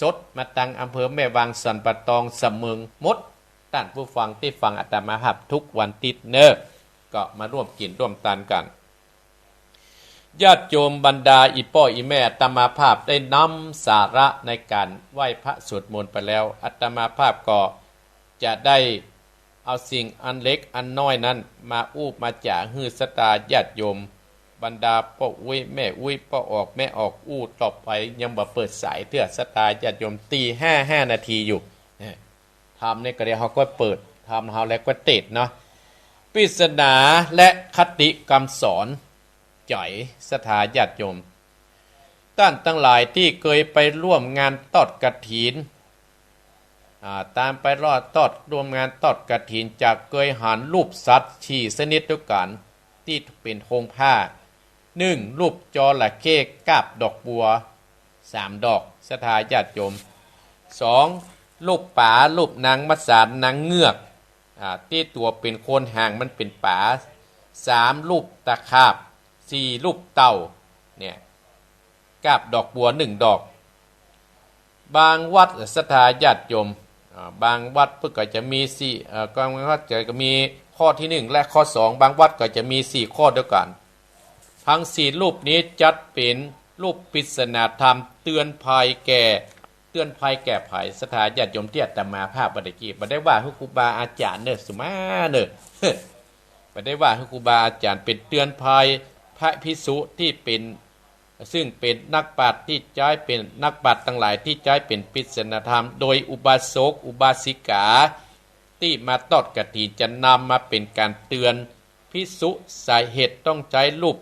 สดมาตังอำเภอแม่วาง สันป่าตอง สะเมิง หมด ต้านผู้ฟังตี้ฟังอาตมาภาพทุกวันติ๊ดเน่อ ก็มาร่วมกิ๋นร่วมตานกั๋น ญาติโยมบรรดาอี่ป้ออี่แม่ อาตมาภาพได้นำสาระในก๋านไหว้พระสวดมนต์ไปแล้ว อาตมาภาพก็จะได้เอาสิ่งอันเล็กอันน้อยนั้นมาอู้มาจ๋าหื้อศรัทธาญาติโยม บรรดาป้ออุ๊ยแม่อุ๊ย ป้อออกแม่ออก อู้ต่อไปยังบ่เปิดสายเตื้อ ศรัทธาญาติโยม ตีห้า ห้านาทีอยู่ ธรรมนี่ก็เดี๋ยวเฮาก็เปิด ธรรมเฮาแล้วก็เตดเนาะ ปริศนาและคติกำสอน ใจ๋ศรัทธาญาติโยม ต้านตังหลายตี้เกยไปร่วมงานทอดกฐิน อ่า ตามไปรอดทอด ร่วมงานทอดกฐิน จะเกยหันรูปสัตว์สี่ชนิดตวยกั๋น ตี้เป๋นโฮงผ้า นึ่ง รูปจระเข้กาบดอกบัว สามดอก ศรัทธาญาติโยม สอง รูปป๋า รูปนางมัจฉา นางเงือก อ่า ตี้ตั๋วเป๋นคน หางมันเป๋นป๋า สาม รูปตะขาบ สี่ รูปเต่า เนี่ย กาบดอกบัวนึ่งดอก บางวัดศรัทธาญาติโยม อ่า บางวัดเปิ้นก็จะมีสี่ เอ่อ บางวัดก็จะมีข้อตี้นึ่งและข้อสอง บางวัดก็จะมีสี่ข้อตวยกั๋น ตึงสี่รูปนี้จัดเป๋นรูปปริศนาธรรมเตือนภัยแก่ เตือนภัยแก่ใผ ศรัทธาญาติโยม ตี้อาตมาภาพบ่าตะกี้ บ่ได้ว่าหื้อครูบาอาจ๋ารย์เน่อ สุมาเน่อ บ่ได้ว่าหื้อครูบาอาจ๋ารย์ เป๋นเตือนภัยพระภิกษุตี้เป๋น ซึ่งเป๋นนักปราชญ์ตี้ใจ๊เป๋น นักปราชญ์ตังหลายตี้ใจ๊เป๋นปริศนาธรรม โดยอุบาสกอุบาสิกา ตี้มาทอดกฐิน จะนำมาเป๋นก๋านเตือนภิกษุ สาเหตุต้องใจ๊รูป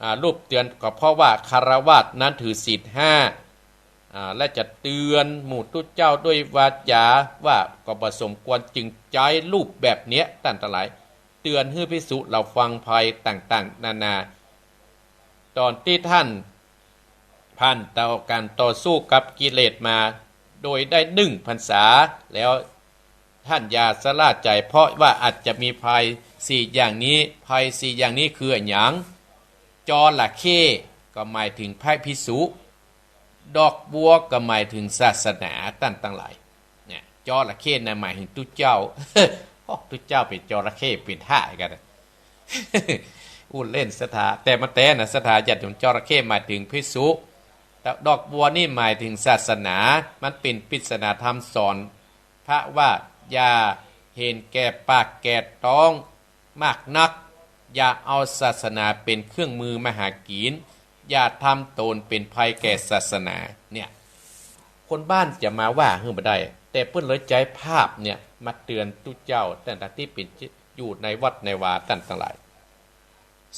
อ่า รูปเตือนก็เพราะว่าฆราวาสนั้นถือศีลห้า อ่า และจะเตือนหมู่ตุ๊เจ้าด้วยวาจ๋าว่าก็บ่สมควร จึงใจ๊รูปแบบเนี้ย ต้านตังหลาย เตือนหื้อภิกษุเหล่าฟังภัยต่างๆ นานา ต๋อนตี้ต้านผ่านต่อก๋านต่อสู้กับกิเลสมา โดยได้นึ่งพรรษาแล้ว ต้านอย่าชะล่าใจ๋ เพราะว่าอาจจะมีภัยสี่อย่างนี้ ภัยสี่อย่างนี้คืออะหยัง จระเข้ก็หมายเถิงพระภิกษุ ดอกบัวก็หมายเถิงศาสนา ต้านตังหลาย เนี่ย จระเข้น่ะหมายเถิงตุ๊เจ้า โอ้ ตุ๊เจ้าเป๋นจระเข้เป๋นห้ากั๋น อู้เล่นศรัทธา แต่มันแต๊นะศรัทธาญาติโยม จระเข้หมายเถิงภิกษุ แต่ดอกบัวนี่หมายเถิงศาสนา มันเป๋นปริศนาธรรมสอนพระว่าอย่าเห็นแก่ปากแก่ต๊อง มากนัก อย่าเอาศาสนาเป๋นเครื่องมือมาหากิ๋น อย่าทำตนเป๋นภัยแก่ศาสนา เนี่ย คนบ้านจะมาว่าหื้อบ่ได้ แต่เปิ้นเลยใจ๊ภาพเนี่ยมาเตือนตุ๊เจ้า ตั้งแต่ตี้เป๋นอยู่ในวัดในวา ต้านตังหลาย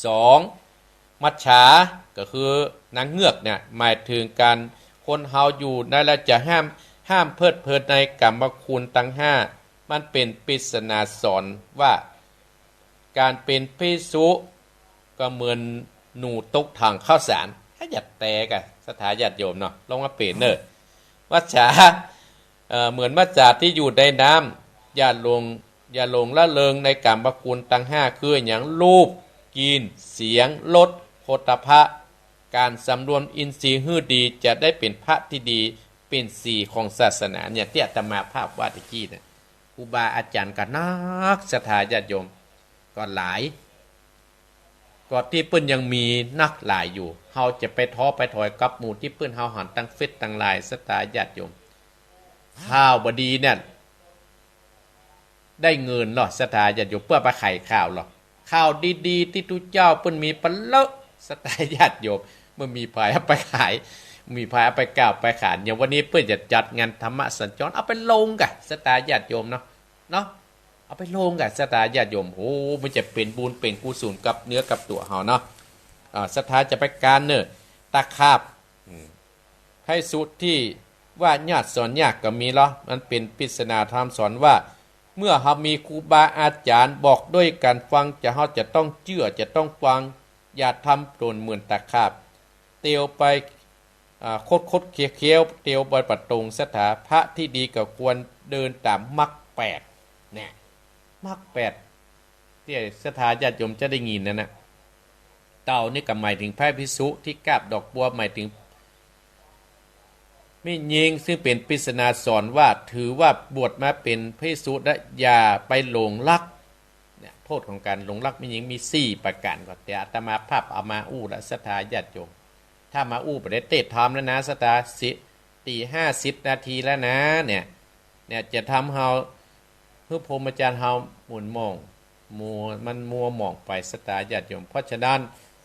สอง มัจฉา ก็คือนางเงือกเนี่ย หมายเถิงก๋าน คนเฮาอยู่ในแล้วจะห้าม ห้ามเพลิดเพลินในกามคุณตังห้า มันเป๋นปริศนาสอนว่า ก๋านเป๋นภิกษุก็เหมือนหนูตกถังข้าวสาร ถ้าอยากแตกอะ ศรัทธาญาติโยมเนาะ ลองมาเป๋นเน่อ มัจฉา เอ่อ เหมือนมัจฉาตี้อยู่ในน้ำ อย่าหลง อย่าหลงละเริงในกามคุณตังห้า คืออะหยัง รูป กลิ่น เสียง รส โผฏฐัพพะ ก๋านสำรวมอินทรีย์หื้อดี จะได้เป๋นพระตี้ดี เป๋นสีของศาสนา เนี่ย ตี้อาตมาภาพว่าตะกี้เนี่ย ครูบาอาจ๋ารย์ก็นัก ศรัทธาญาติโยมก็หลาย ก็ตี้เปิ้นยังมีนักหลายอยู่ เฮาจะไปท้อไปถอยกับหมู่ตี้เปิ้นเฮาหันตังเฟซตังไลน์ ศรัทธาญาติโยม ข่าวบ่ดีเนี่ย ได้เงินลอศรัทธาญาติโยม เปื้อไปไขข่าวลอ ข่าวดีๆ ตี้ตุ๊เจ้าเปิ้นมีปะเลอะ ศรัทธาญาติโยม บ่มีใผเอาไปขาย บ่มีใผเอาไปกล่าวไปขาน อย่างวันนี้เปิ้นจะจัดงานธรรมสัญจร เอาไปลงก่ะ ศรัทธาญาติโยมเนาะ เนาะ เอาไปลงก่ะ ศรัทธาญาติโยม โอ้ มันจะเป๋นบุญเป๋นกุศลกับเนื้อกับตั๋วเฮาเนาะ อ่า ศรัทธาจะไปกานเน่อ ตะขาบ อืม ภิกษุตี้ว่ายาติสอนยากก็มีลอ มันเป๋นปริศนาธรรมสอนว่า เมื่อเฮามีครูบาอาจ๋ารย์บอกตวยกั๋นฟัง จะ เฮาจะต้องเจื้อ จะต้องฟัง อย่าทำตนเหมือนตะขาบ เตียวไป อ่า คดๆ เคี้ยวๆ เตียวไปบ่ตรง ศรัทธา พระตี้ดีก็ควรเดินต๋ามมรรคแปด แน่ มรรคแปด ตี้ศรัทธาญาติโยมจะได้ยินนั่นน่ะ เต่านี่ก็หมายเถิงพระภิกษุตี้กาบดอกบัว หมายเถิงแม่ญิง ซึ่งเป๋นปริศนาสอนว่า ถือว่าบวชมาเป๋นภิกษุแล้ว อย่าไปหลงรัก เนี่ย โต้ษของก๋านหลงรักแม่ญิงมีสี่ประก๋านก่อ แต่อาตมาภาพเอามาอู้ละ ศรัทธาญาติโยม ถ้ามาอู้บ่ได้เตะทำแล้วนะ ศรัทธา สิ ตีห้าสิบนาทีแล้วนะ เนี่ย เนี่ย จะทำเฮา หื้อพรหมจรรย์เฮาหมุนหม่อง มัว มันมัวหมองไป ศรัทธาญาติโยม เพราะฉะนั้น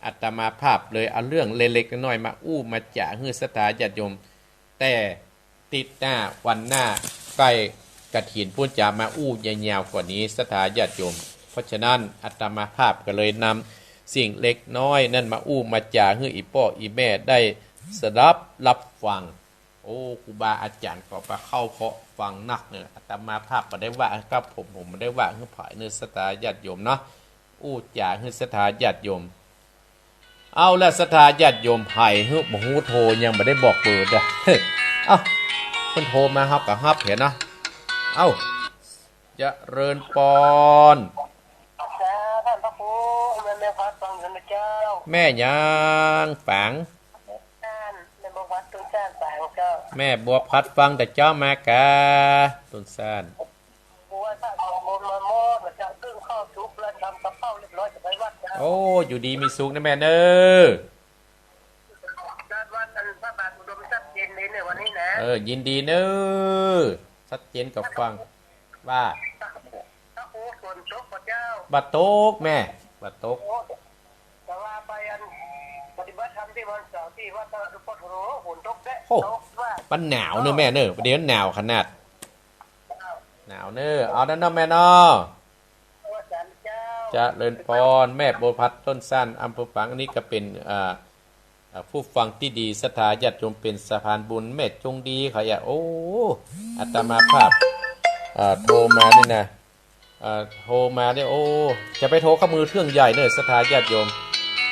อาตมาภาพเลยเอาเรื่องเล็กๆ น้อยๆ มาอู้มาจ๋าหื้อศรัทธาญาติโยม แต่ติดหน้าวันหน้าใก้กฐินปุ้นจะมาอู้ยาวๆ กว่านี้ ศรัทธาญาติโยม เพราะฉะนั้นอาตมาภาพก็เลยนำสิ่งเล็กน้อยนั้นมาอู้มาจ๋าหื้ออี่ป้ออี่แม่ได้สดับรับฟัง โอ้ ครูบาอาจ๋ารย์ก็ไปเข้าเฝ้าฟังนักเน่อ อาตมาภาพบ่ได้ว่ากับผม ผมบ่ได้ว่าหื้อใผเน่อ ศรัทธาญาติโยมเนาะ อู้จ๋าหื้อศรัทธาญาติโยม เอาละ ศรัทธาญาติโยม ใผหื้อบ่ฮู้โทร ยังบ่ได้บอกเบอร์เด้อ เอ้า เปิ้นโทรมาเฮาก็ฮับเหียเนาะ เอ้า เจริญปอน เจ้า ต้านพระครู แม่ แม่พัดฟังอยู่นะเจ้า แม่หยังฝาง ต้าน แม่บัวพัดต้นซ่านฝางเจ้า แม่บัวพัดฟังแต่เจ๊ามากา ต้นซ่าน บัวซ่านสวดมนต์มาหมดแล้วเจ้า นึ่งข้าวสุกแล้ว ทำกับข้าวเรียบร้อยจะไปวัดเจ้า โอ้ อยู่ดีมีสุขนะแม่เน่อ จัดวัดอันพระบาทอุดมชัดเจนเลยเนี่ยวันนี้นะ เออ ยินดีเน่อ ชัดเจนกับฟัง ว่า พระครูฝนตกบ่เจ้า บ่ตกแม่ บ่ตก โอ้ แต่ว่าไปอันปฏิบัติธรรมตี้วันเสาร์ตี้วัดพระสุโขทัย ฝนตกแต๊ โอ้ ตกว่า มันหนาวเน่อแม่เน่อ เดี๋ยวหนาวขนาด หนาวเน่อ เอานั้นเนาะแม่เนาะ เจริญปอน แม่บัวพัดต้นซ่าน อำเภอฝาง อันนี้ก็เป๋น อ่า อ่า ผู้ฟังตี้ดี ศรัทธาญาติโยม เป๋นสะพานบุญ แม่จงดีเขาอยาก โอ้ อาตมาภาพ อ่า โทรมานี่นะ อ่า โทรมาเนี่ย โอ้ จะไปโทรเข้ามือถือเครื่องใหญ่เน่อ ศรัทธาญาติโยม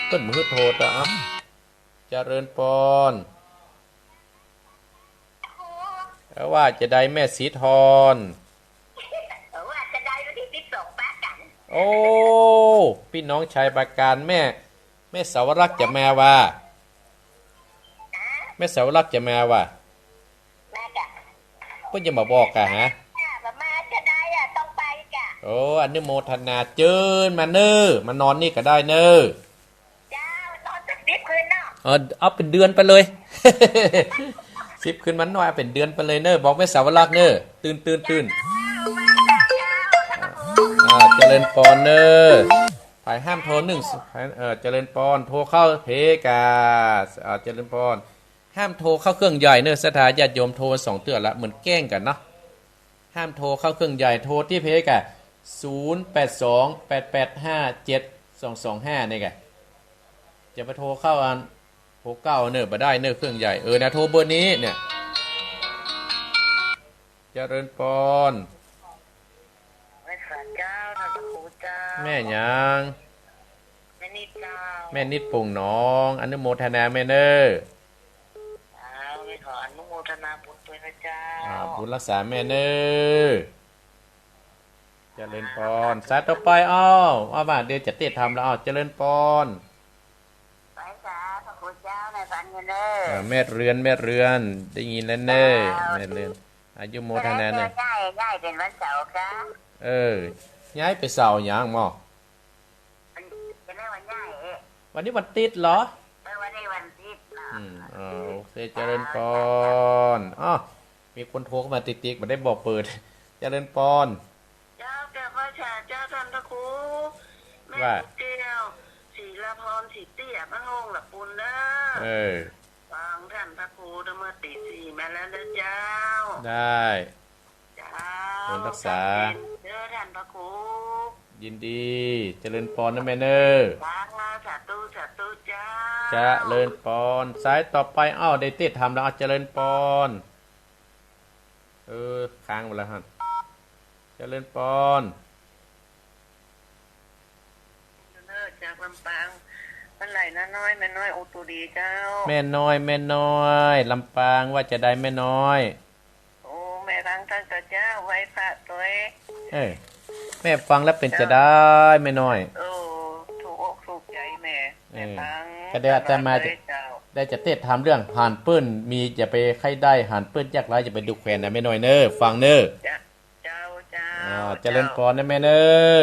เปิ้นบ่หื้อโทรตะ เอ้า เจริญปอน เออ ว่าจะใดแม่สีทอง เออ ว่าจะใดวันตี้สิบสองปะกั๋น โอ้ ปี้น้องชายปะกั๋น แม่ แม่สาวรักษ์จะมาว่า แม่สาวรักษ์จะมาว่า มาจ้ะ เปิ้นจะมาบอกกะฮะ มาจะใดอะ ต้องไปกะ โอ้ อนุโมทนา เจิญมาเน่อ มานอนนี่ก็ได้เน่อ เจ้า นอนสักสิบคืนเนาะ เออ เอาเป๋นเดือนไปเลย สิบคืนมันน้อย เอาเป๋นเดือนไปเลยเน่อ บอกแม่สาวรักษ์เน่อ ตื่น ตื่น ตื่น อ่า เจริญปอนเน่อ ใผห้ามโทรนึ่ง เออ เจริญปอน โทรเข้าเพกา อ่า เจริญปอน ห้ามโทรเข้าเครื่องใหญ่เน่อ ศรัทธาญาติโยม โทรสองเตื้อละ เหมือนแกล้งกั๋นเนาะ ห้ามโทรเข้าเครื่องใหญ่ โทรตี้เพกา ศูนย์แปดสอง แปดแปดห้า เจ็ดสองสองห้า นี่กะ จะไปโทรเข้าอัน โทรเก้าเน่อ บ่ได้เน่อ เครื่องใหญ่ เออ นะ โทรเบอร์นี้เนี่ย เจริญปอน ไหว้สาเจ้า ท่านพระครูเจ้า แม่หยัง แม่นิดเจ้า แม่นิดโป่งหนอง อนุโมทนาแม่เน่อ อ้าว แม่ขออนุโมทนาบุญตวยนะเจ้า อ่า บุญรักษาแม่เน่อ เจริญปอน สายต่อไป อ้าว เอามา เดี๋ยวจะเตะทำแล้ว อ้าว เจริญปอน ไหว้สาพระครูเจ้า ในฝันอยู่เน่อ อ่า แม่เรือน แม่เรือน ได้ยินแล้วเน่อ เจ้า แม่เรือน อนุโมทนาเน่อ ย้าย ย้ายเป๋นวันเสาร์กะ เออ ย้ายไปเสาร์หยังหม้อ วันนี้วันย้ายเอ๊ะ วันนี้วันติ๊ดเหรอ เออ วันนี้วันติ๊ดเนาะ อืม อ่า โอเค เจริญปอน อ้อ มีคนโทรเข้ามาติ๊กๆ บ่ได้บอกเบอร์ เจริญปอน เจ้า เจ ว่า เจ้า ศิลาพร ศรีเตี้ย บ้านโฮงหละปูนเน่อ เออ ฟังต้านพระครูเมื่อตี๋สี่มาแล้วเน่อเจ้า ได้ เจ้า บุญรักษา เจ้าเจ้าเน่อต้านพระครู ยินดี เจริญปอนนะแม่เน่อ สาธุ สาธุ สาธุเจ้า เจริญปอน สายต่อไป อ้าว ได้เตะถามแล้ว อ้าว เจริญปอน เออ ค้างไปแล้วฮะ เจริญปอน เน่อ จากลำปาง เมื่อไหร่น้าน้อย แม่น้อย โอตูดีเจ้า แม่น้อย แม่น้อย ลำปาง ว่าจะใดแม่น้อย โอ้ แม่รังต้านเจ้า ไหว้พระตวย เออ แม่ฟังแล้วเป๋นจะใดแม่น้อย โอ้ ถูกอกถูกใจ๋แม่ เออ แม่ฟัง ก็ได้อาตมา เจ้า ได้จะเตะถามเรื่อง หันเปิ้นมีอย่าไปใค่ได้ หันเปิ้นยากไร้อย่าไปดูแควนนะแม่น้อยเน่อ ฟังเน่อ เจ้า เจ้า เจ้า อ่า เจริญปอนนะแม่เน่อ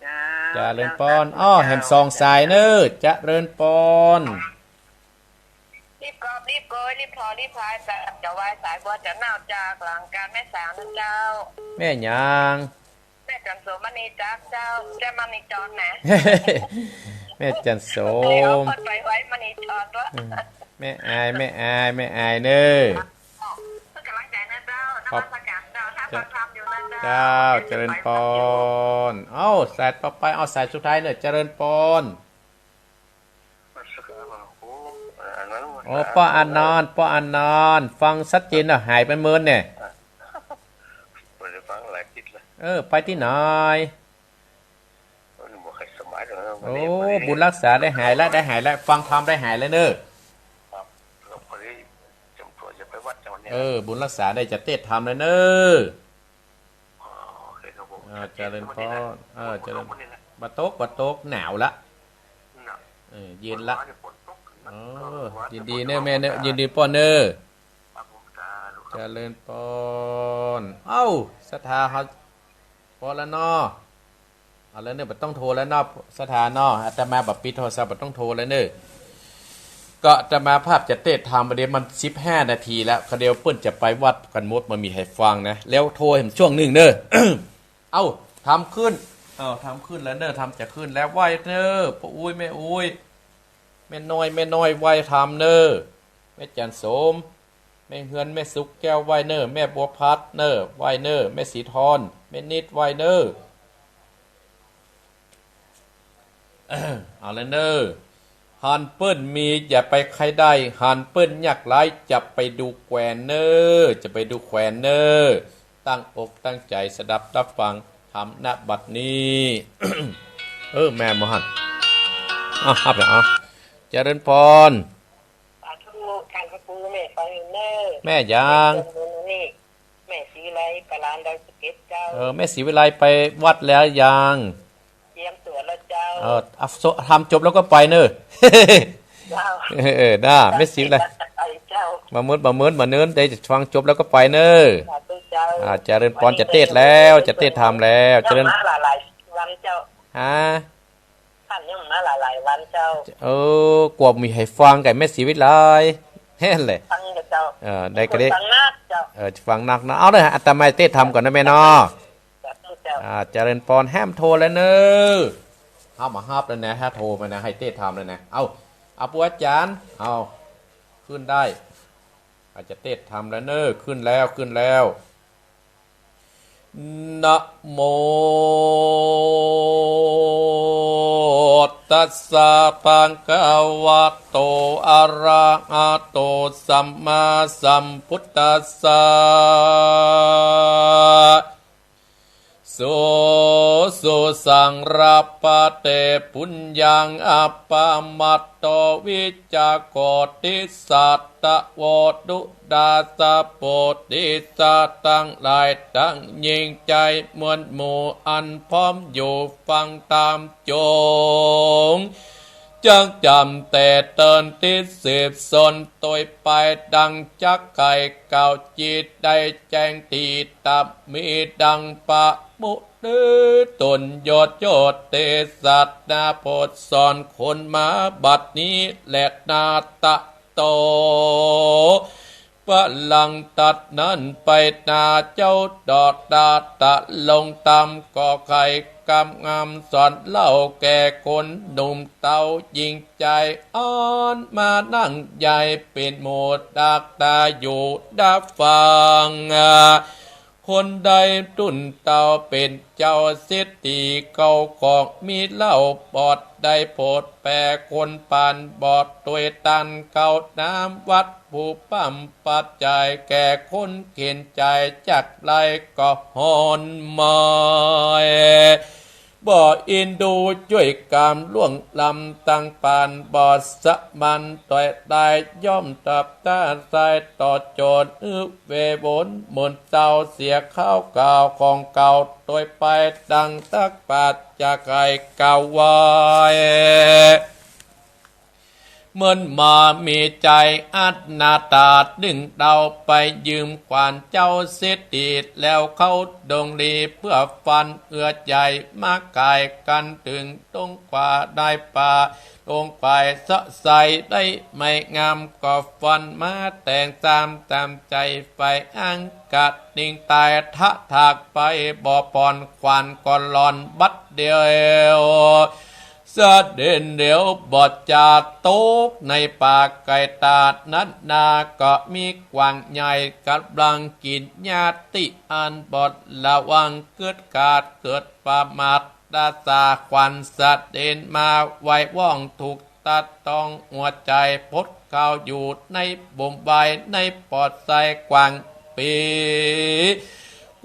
เจ้า เจริญปอน อ้อ แหมสองสายเน่อ เจริญปอน รีบกอบรีบโกย รีบทอรีบพาย จะ จะไหว้สายบัวจะหนาวจากหลังการแม่สาวนะเจ้า แม่หยัง แม่จันโสมมณีจักรเจ้า แม่มณีจรนะ แม่จันโสม เดี๋ยวเปิ้นไปไหว้มณีจรวะ อืม แม่อาย แม่อาย แม่อายเน่อ เปิ้นก๋ำลังใจ๋นะเจ้า นมัสก๋านเจ้า ถ้าฟังธรรมอยู่นะเจ้า เจ้า เจริญปอน เอ้า สายต่อไป เอาสายสุดท้ายเน่อ เจริญปอน นมัสก๋าน โอ้ อันนั้น โอ้ ป้ออานนท์ ป้ออานนท์ ฟังชัดเจนเน่อ หายไปเมินเนี่ย บ่ได้ฟังหลายอาทิตย์ละ เออ ไปตี้ไหน โอ้ บ่ค่อยสบายดอกนะ โอ้ วันนี้ บุญรักษาได้หายแล้ว ได้หายแล้ว ฟังธรรมได้หายแล้วเน่อ ครับ แล้วพอดีเตรียมตั๋วจะไปวัดวันนี้ เออ บุญรักษาได้จะเตะธรรมแล้วเน่อ อ๋อ โอเคครับผม อ่า เจริญปอน เออ เจริญ บ่ตก บ่ตก หนาวละ หนาว เออ เย็นละ เมื่อวานนี่ฝนตกหนัก เออ เมื่อวาน ยินดีเน่อแม่เน่อ ยินดีป้อเน่อ ครับผม สาธุครับ เจริญปอน เอ้า ศรัทธาเฮา ปอแล้วเนาะ เอาแล้วเน่อ บ่ต้องโทรแล้วเนาะ ศรัทธาเนาะ อาตมาบ่ปิดโทรศัพท์ บ่ต้องโทรแล้วเน่อ ก็อาตมาภาพจะเตะถามประเดี๋ยวมันสิบห้านาทีแล้ว ก็เดี๋ยวเปิ้นจะไปวัดกั๋นหมด บ่มีใผฟังนะ แล้วโทรแหมช่วงนึ่งเน่อ เอ้า ธรรมขึ้น เอ้า ธรรมขึ้นแล้วเน่อ ธรรมจะขึ้นแล้ว ไหว้เน่อ ป้ออุ๊ย แม่อุ๊ย แม่น้อย แม่น้อย ไหว้ธรรมเน่อ แม่จันโสม แม่เฮือน แม่สุขแก้ว ไหว้เน่อ แม่บัวพัดเน่อ ไหว้เน่อ แม่ศรีทร แม่นิด ไหว้เน่อ เอาละเน่อ หันเปิ้นมีอย่าไปใค่ได้ หันเปิ้นยากไร้จะไปดูแควนเน่อ จะไปดูแควนเน่อ ตั้งอกตั้งใจ๋สดับรับฟังธรรม ณ บัดนี้ เออ แม่หมอหัน อ่ะ ฮับเลย อ่ะ เจริญปอน สาธุ ต้านพระครู แม่ฟังอยู่เน่อ แม่หยัง แม่ศรีวิไล ไปลานดอยสะเก็ดเจ้า เออ แม่ศรีวิไลไปวัดแล้วยัง เตรียมตั๋วแล้วเจ้า เออ เอา ธรรมจบแล้วก็ไปเน่อ เจ้า เออ เออ น่า แม่ศรีวิไล ไปเจ้า บ่าเมิน บ่าเมิน บ่าเนิน ได้ฟังจบแล้วก็ไปเน่อ สาธุเจ้า อ่า เจริญปอน จะเตะแล้ว จะเตะธรรมแล้ว เจริญ มาหลายๆวันเจ้า ฮะ ต้านยังมาหลายๆวันเจ้า เออ กั๋วบ่มีใผฟังก่อแม่ศรีวิไล แฮ่นแหละ ฟังเจ้า เออ ได้ก็ได้ ฟังนักเจ้า เออ ฟังนักนะ เอาเลย อาตมาเตะธรรมก่อนนะแม่เนาะ สาธุเจ้า อ่า เจริญปอน แหมโทรแล้วเน่อ เอามาฮับแล้วนะ ถ้าโทรมานะ หื้อเตะธรรมแล้วนะ เอา เอา ปู่อาจ๋ารย์ เอา ขึ้นได้ อาจจะเตะธรรมแล้วเน่อ ขึ้นแล้ว ขึ้นแล้ว นะโม ตัสสะ ภะคะวะโต อะระหะโต สัมมาสัมพุทธัสสะ สุ สุสังระปะเต ปุญญัง อัปปะมาโต วิชชาโกติสัตตะโว ตุตาสะ โพธิสัตว์ตังหลาย ตังยิ่งใจ๋มวลหมู่ อันพร้อมอยู่ฟังธรรม จง จักจำแต่เตินติดสืบสน โตยไปดังจักไข่เก่า จิตได้แจ้งตี้ตะมีดังปะมุติตนยศโยเตสัตนาโพธสอนคนมาบัดนี้แลนา ตะโต ปะหลังตัดนั้นไปนาเจ้าดอกดาตะลงตามก่อไข่ กำงามสอนเล่าแก่คนหนุ่มเต๋าหญิงใจ๋อ่อน มานั่งใหญ่เป๋นหมู่ตักต๋าอยู่ดับฟัง คนใดตุ๊นเต๋าเป๋นเจ้าเศรษฐี เก่าของมีเล่าบอดได้โผดแผ่ คนปานบอดตวยตัน เข้าน้ำวัตถุพร่ำปัจจัย แก่คนเข็ญใจ๋จักไรก็หอนหมาย บ่อินดูจ้วยก๋ามล่วงล้ำ ตังปานบ่สะหมั้นต๋อยต๋าย ย่อมตับต๋าสายต่อโจร อื้อเววนหมุนเต๋าเสียข้าวเก่าของเก่า ตวยไปตังตักปราชญ์จะใค่กล่าวไว้ เหมือนหมามีใจ๋อนาถา นึ่งเต๋าไปยืมขวัญเจ้าเศรษฐี แล้วเข้าดงหลีเพื่อฟันเอื้อใจ๋ มาก๋ายกั๋นเถิงดงขวาได้ป่า ดงขวายเสาะใสได้ไม้งาม ก็ฟันมาแต่งต๋ามต๋ามใจ๋ใฝ่อั้งกะ นิ่งต๋ายทะถากไปบ่ผ่อน ขวัญก็หล่อนบัดเดียว สะเด็นเดียวบ่จาตกในป่าไก๋ต๋า นั้นนาก็มีกวางใหญ่ก๋ำลังกิ๋นหญ้าตี้อั้น บ่ระวังเกิดขาดเกิดประมาท ต๋าสาขวัญสะเด็นมาไวว่อง ถูกตัดต้องหัวใจ๋ พดเข้าอยู่ในบ่มไว้ ในปอดไส้กวางปี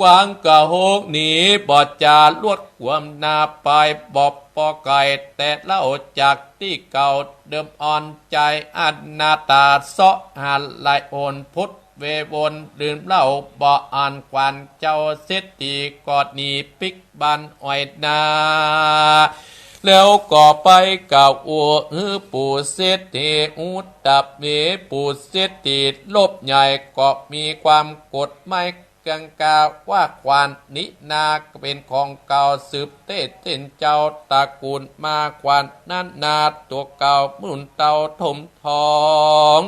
กวางกะโฮกหนีบ่จา ลวดความหน้าไปบ่ปอไก๋ แต่เล่าจากตี้เก่าเดิมอ่อนใจ๋อนาถา เสาะหาหลายหน พดเววนลืมเล่าบ่อ่าน ขวัญเจ้าเศรษฐีก็หนีปิ๊กบ้านอ้อยนา แล้วก็ไปกล่าวอู้หื้อปู่เศรษฐี อุตตะเม ปู่เศรษฐีลบใหญ่ ก็มีความโกรธไม่ กังกาว่าขวัญนี้นาเป๋นของเก่าสืบเต้เต้นเจ้าตระกูลมา ขวัญนั้นนาตั๋วเก่าหมุนเต๋าถมทอง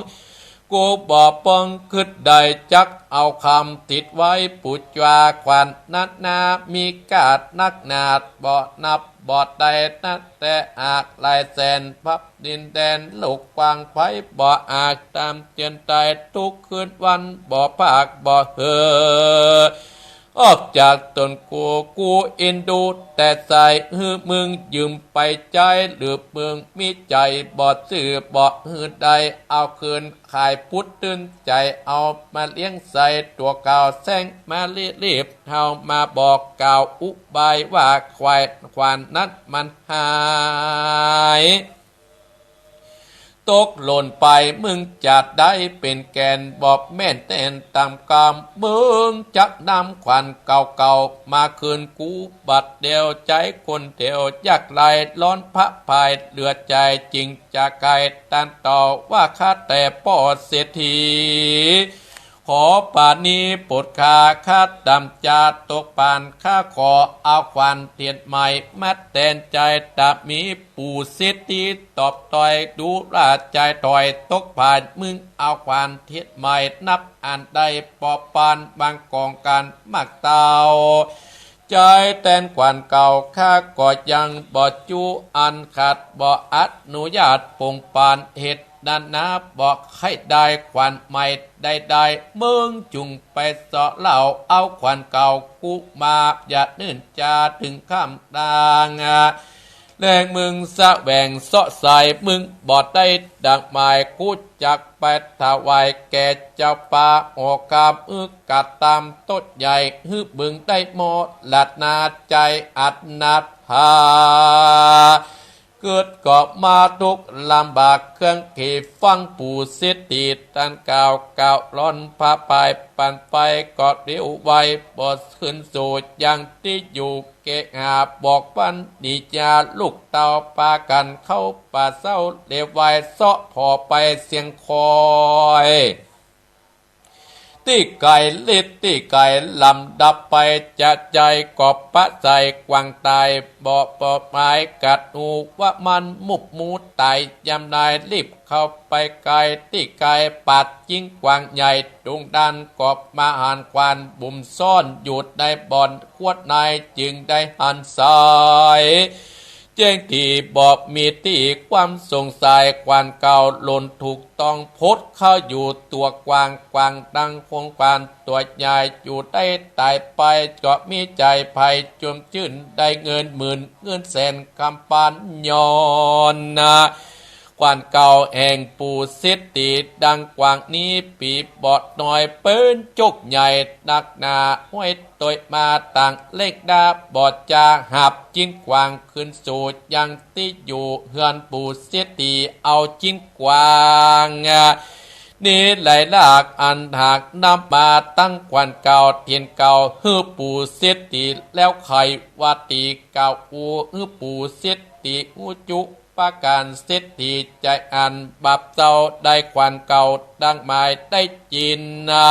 กูบ่ปองกึ๊ดได้จักเอาคำติดไว้ ปู๋จาขวัญนั้นนามีก้านักหนา บ่นับบ่ได้นับแต่อากหลายแสน พับดินแดนโลกกว้างไพบ่อาจต๋ามเตียนได้ ทุกคืนวันบ่พากบ่เผลอ ออกจากต๋นกู กูเอ็นดูแต่ใส หื้อมึงยืมไปใจ๊ หรือมึงมีใจ๋บ่ซื่อ บ่หื้อได้เอาคืน ขายปุตรตื่นใจ๋ เอามาเลี้ยงใส่ตั๋วเก่า แซงมาลีบๆ เฮามาบอกกล่าวอุบายว่า ขวัญ ขวัญนั้นมันหาย ตกหล่นไป มึงจะได้เป๋นแก่น บ่แม่นแตนต๋ามกำ มึงจะนำขวัญเก่าๆ มาคืนกูบัดเดียว ใจ๊คนเดียวยากไร้ ร้อนพระพายเหลือใจ๋ จึงจะไขตันต่อว่า ข้าแต่ป้อเศรษฐี ขอปราณีโปรดข้า ข้าต๋ามจะตกปาน ข้าขอเอาขวัญเทียนใหม่มาแตนใจ๋ ตะมีปู่เศรษฐีตอบตอย ดูราใจ๋ถอยตกปาน มึงเอาขวัญเทียนใหม่นับอันได้ ปอปานบางกองกันมากเต้า ใจ๋แตนขวัญเก่า ข้าก็ยังบ่จู้อันขัด บ่อนุญาตปงปาน เหตุนั้นนาบ่ใค่ได้ขวัญใหม่ใดๆ มึงจุ่งไปเสาะเล่าเอาขวัญเก่ากูมา อย่าเนิ่นจาเถิงค่ำดาง แลงมึงแสวงเสาะใส มึงบ่ได้ดังหมาย กูจักไปถวายแก่เจ้าป่า หอคำ อื้อกระตำโต๊ะใหญ่ หื้อมึงได้มรณาใจ๋อนาถา เกิดก็มาทุกข์ลำบากเครื่องขีด ฟังปู่เศรษฐีตันกล่าว กล่าวร้อนพระพายปันไป ก็เร็วไวบ่ขึ้นสู่ยังตี้อยู่ เกหาบอกวันนี้จา ลูกเต้าปากั๋นเข้าป่าเศร้า เลวไวเสาะผ่อไปเสียงคอย ตี้ไก๋เล็กตี้ไก๋ลำดับไป จะใจ๋ก็ปะใจ๋กว้างต๋าย บ่ บ่หมายกั๋ดฮู้ว่ามันมุบมูต๋าย ยามนายรีบเข้าไปใก้ ตี้ไก๋ปาดจิงกว้างใหญ่ ตรงนั้นก็มาหันขวานบุ่มซ่อนอยู่ในบ่อน ขวดในจึงได้หันใส แจ้งตี้บ่มีตี้ความสงสัย ขวานเก่าหล่นถูกต้อง พดเข้าอยู่ตั๋วกว้าง กว้างดังของขวานตั๋วใหญ่ อยู่ได้ต๋ายไป ก็มีใจ๋ใผจวมจื้น ได้เงินหมื่นเงินแสนกำปาน ย้อนนา ขวานเก่าแห่งปู่เศรษฐีดังกว้างนี้ ปี๋บ่น้อยเปิ้นจกใหญ่นักหนา ห้อยตวยมาต่างเล็กดา บ่จาหับจิงกว้างขึ้นสู่ยังตี้อยู่เฮือนปู่เศรษฐี เอาจิงกว้างนี้ไหลหลากอันหากนำมาตั้งขวานเก่าเตียนเก่า หื้อปู่เศรษฐี แล้วใค่ว่าตี้เก่าอู้ หื้อปู่เศรษฐีฮู้จุ ประก๋านเศรษฐีใจ๋อันบาปเศร้า ได้ขวานเก่าดังหมายได้จินนา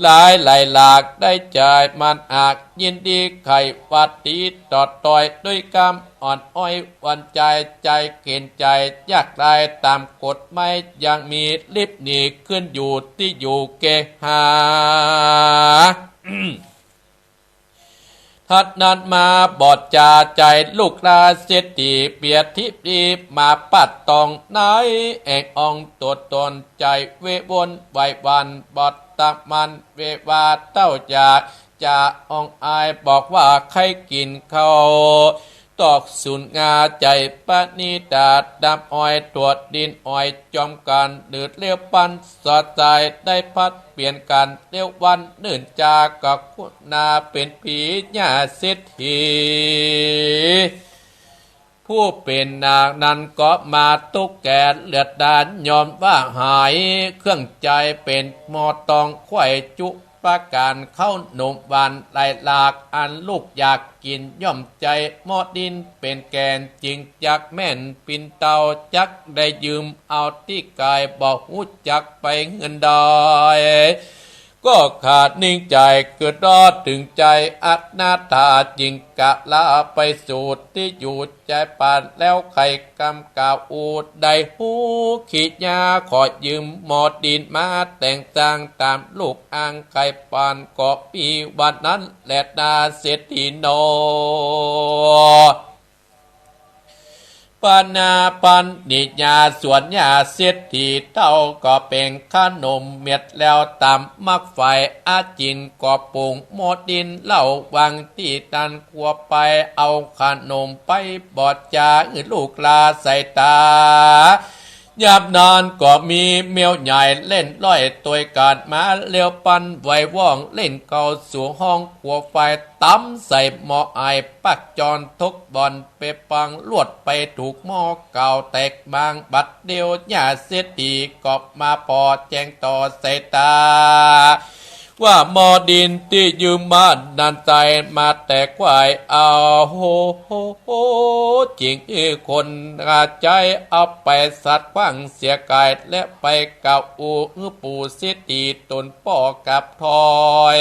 หลายไหลหลากได้ใจ๋มันหาก ยินดีใค่ว่าตี้ต่อตอย ด้วยกำอ่อนอ้อยหวั่นใจ๋ ใจ๋เข็ญใจ๋ยากได้ต๋ามกฎหมาย ยังมีลิบหนีขึ้นอยู่ตี้อยู่เกหา ทัดนั้นมาบ่จาใจ๋ลูกหลานเศรษฐี เปียรทิพย์ดีมาปัดตองในแอ่งอ่องตั๋วต๋น ใจ๋เววนไหว้หวั่นบ่ตักมัน เววาเต้าอยากจะอ่องอาย บอกว่าใค่กิ๋นข้าวตอกสูนงา ใจ๋ปะนิตาดำอ้อย ตั๋วดินอ้อยจอมกั๋น หรือเลี้ยวปันสอดใจ๋ ได้ผัดเปลี่ยนกั๋น เลี้ยววันนื่นจากกับคุณนา เป๋นผีย่าเศรษฐี ผู้เป๋นนางนั้นก็มาตุ๊กแกเลือดดาน ยอมว่าหายเครื่องใจ๋ เป๋นหม้อตองไขว่จุประก๋าน ข้าวหนมหวานไหลหลาก อันลูกอยากกิ๋นย่อมใจ๋ หม้อดินเป๋นแก่น จึงจักแม่นปิ่นเต้า จักได้ยืมเอาตี้ไก๋ บ่ฮู้จักไปเฮือนใด ก็ขาดนิ่งใจ๋ เกิดรอดเถิงใจ๋อนาถา จึงกะลาไปสู่ตี้อยู่ใจ๋ปาน แล้วใค่กำกล่าวอู้ ได้ฮู้ขี้ยาขอยืมหม้อดินมาแต่งสร้าง ต๋ามลูกอ้างใค่ปาน ก็มีวันนั้นแลนาเศรษฐีนอ ปานาปันนิยาส่วนย่าเศรษฐีเต้า ก็เป๋นขนมเม็ดแล้วต๋ามหมากไฟ อาจิ๋นก็ปรุงหม้อดินเหล้า วางตี้นั้นครัวไป เอาขนมไปบ่จาหื้อลูกหลานใส่ต๋า ยามนั้นก็มีแมวใหญ่เล่นล่อยตวยกั๋นมา เลี้ยวปันไหว้ว่องเล่นเข้าสู่ห้องครัวไฟ ต๋ำใส่หม้อไอ ปักจอนทกบ่อน เปปังลวดไปถูกหม้อเก่าแตกบาง บัดเดี่ยวย่าเศรษฐีก็มาปอแจ้งต่อใส่ต๋า ว่าหม้อดินตี้ยืมมานั้นใจ๋มาแต่ไขว่เอา โห โห โห จิงอี้คนอาใจ๋ เอาไปสัตว์ขว้างเสียก๋าย และไปกล่าวอู้หื้อปู่เศรษฐีต๋นป้อกับถอย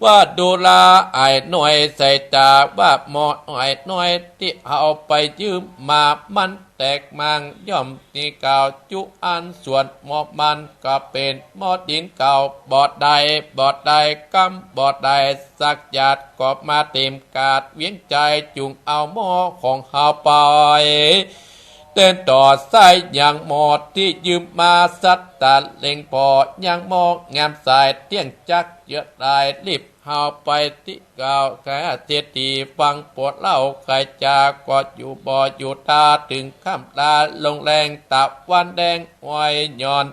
ว่าดูราอ้ายน้อยใส่ต๋า ว่าหม้ออ้ายน้อยตี้เอาไปยืมมามันแตกมาง ย่อมมีกล่าวจุอันส่วนหม้อมันก็เป๋นหม้อดินเก่าบ่ได้ บ่ได้กำบ่ได้สักหยาด ก็มาเต๋มกาดเวียงใจ๋ จุ่งเอาหม้อของเฮาไป เต้นต่อใส่ยังหม้อตี้ยืมมา สัตว์ตาเล็งปอยังหม้องามสาย เตี้ยงจักเจือดาย รีบเฮาไปตี้กล่าว ข้าเศรษฐีฟังปวดเล่า ใครจาก็อยู่บ่อยู่ต๋า เถิงค่ำลาลงแลง ตะวันแดงอ้อยย้อน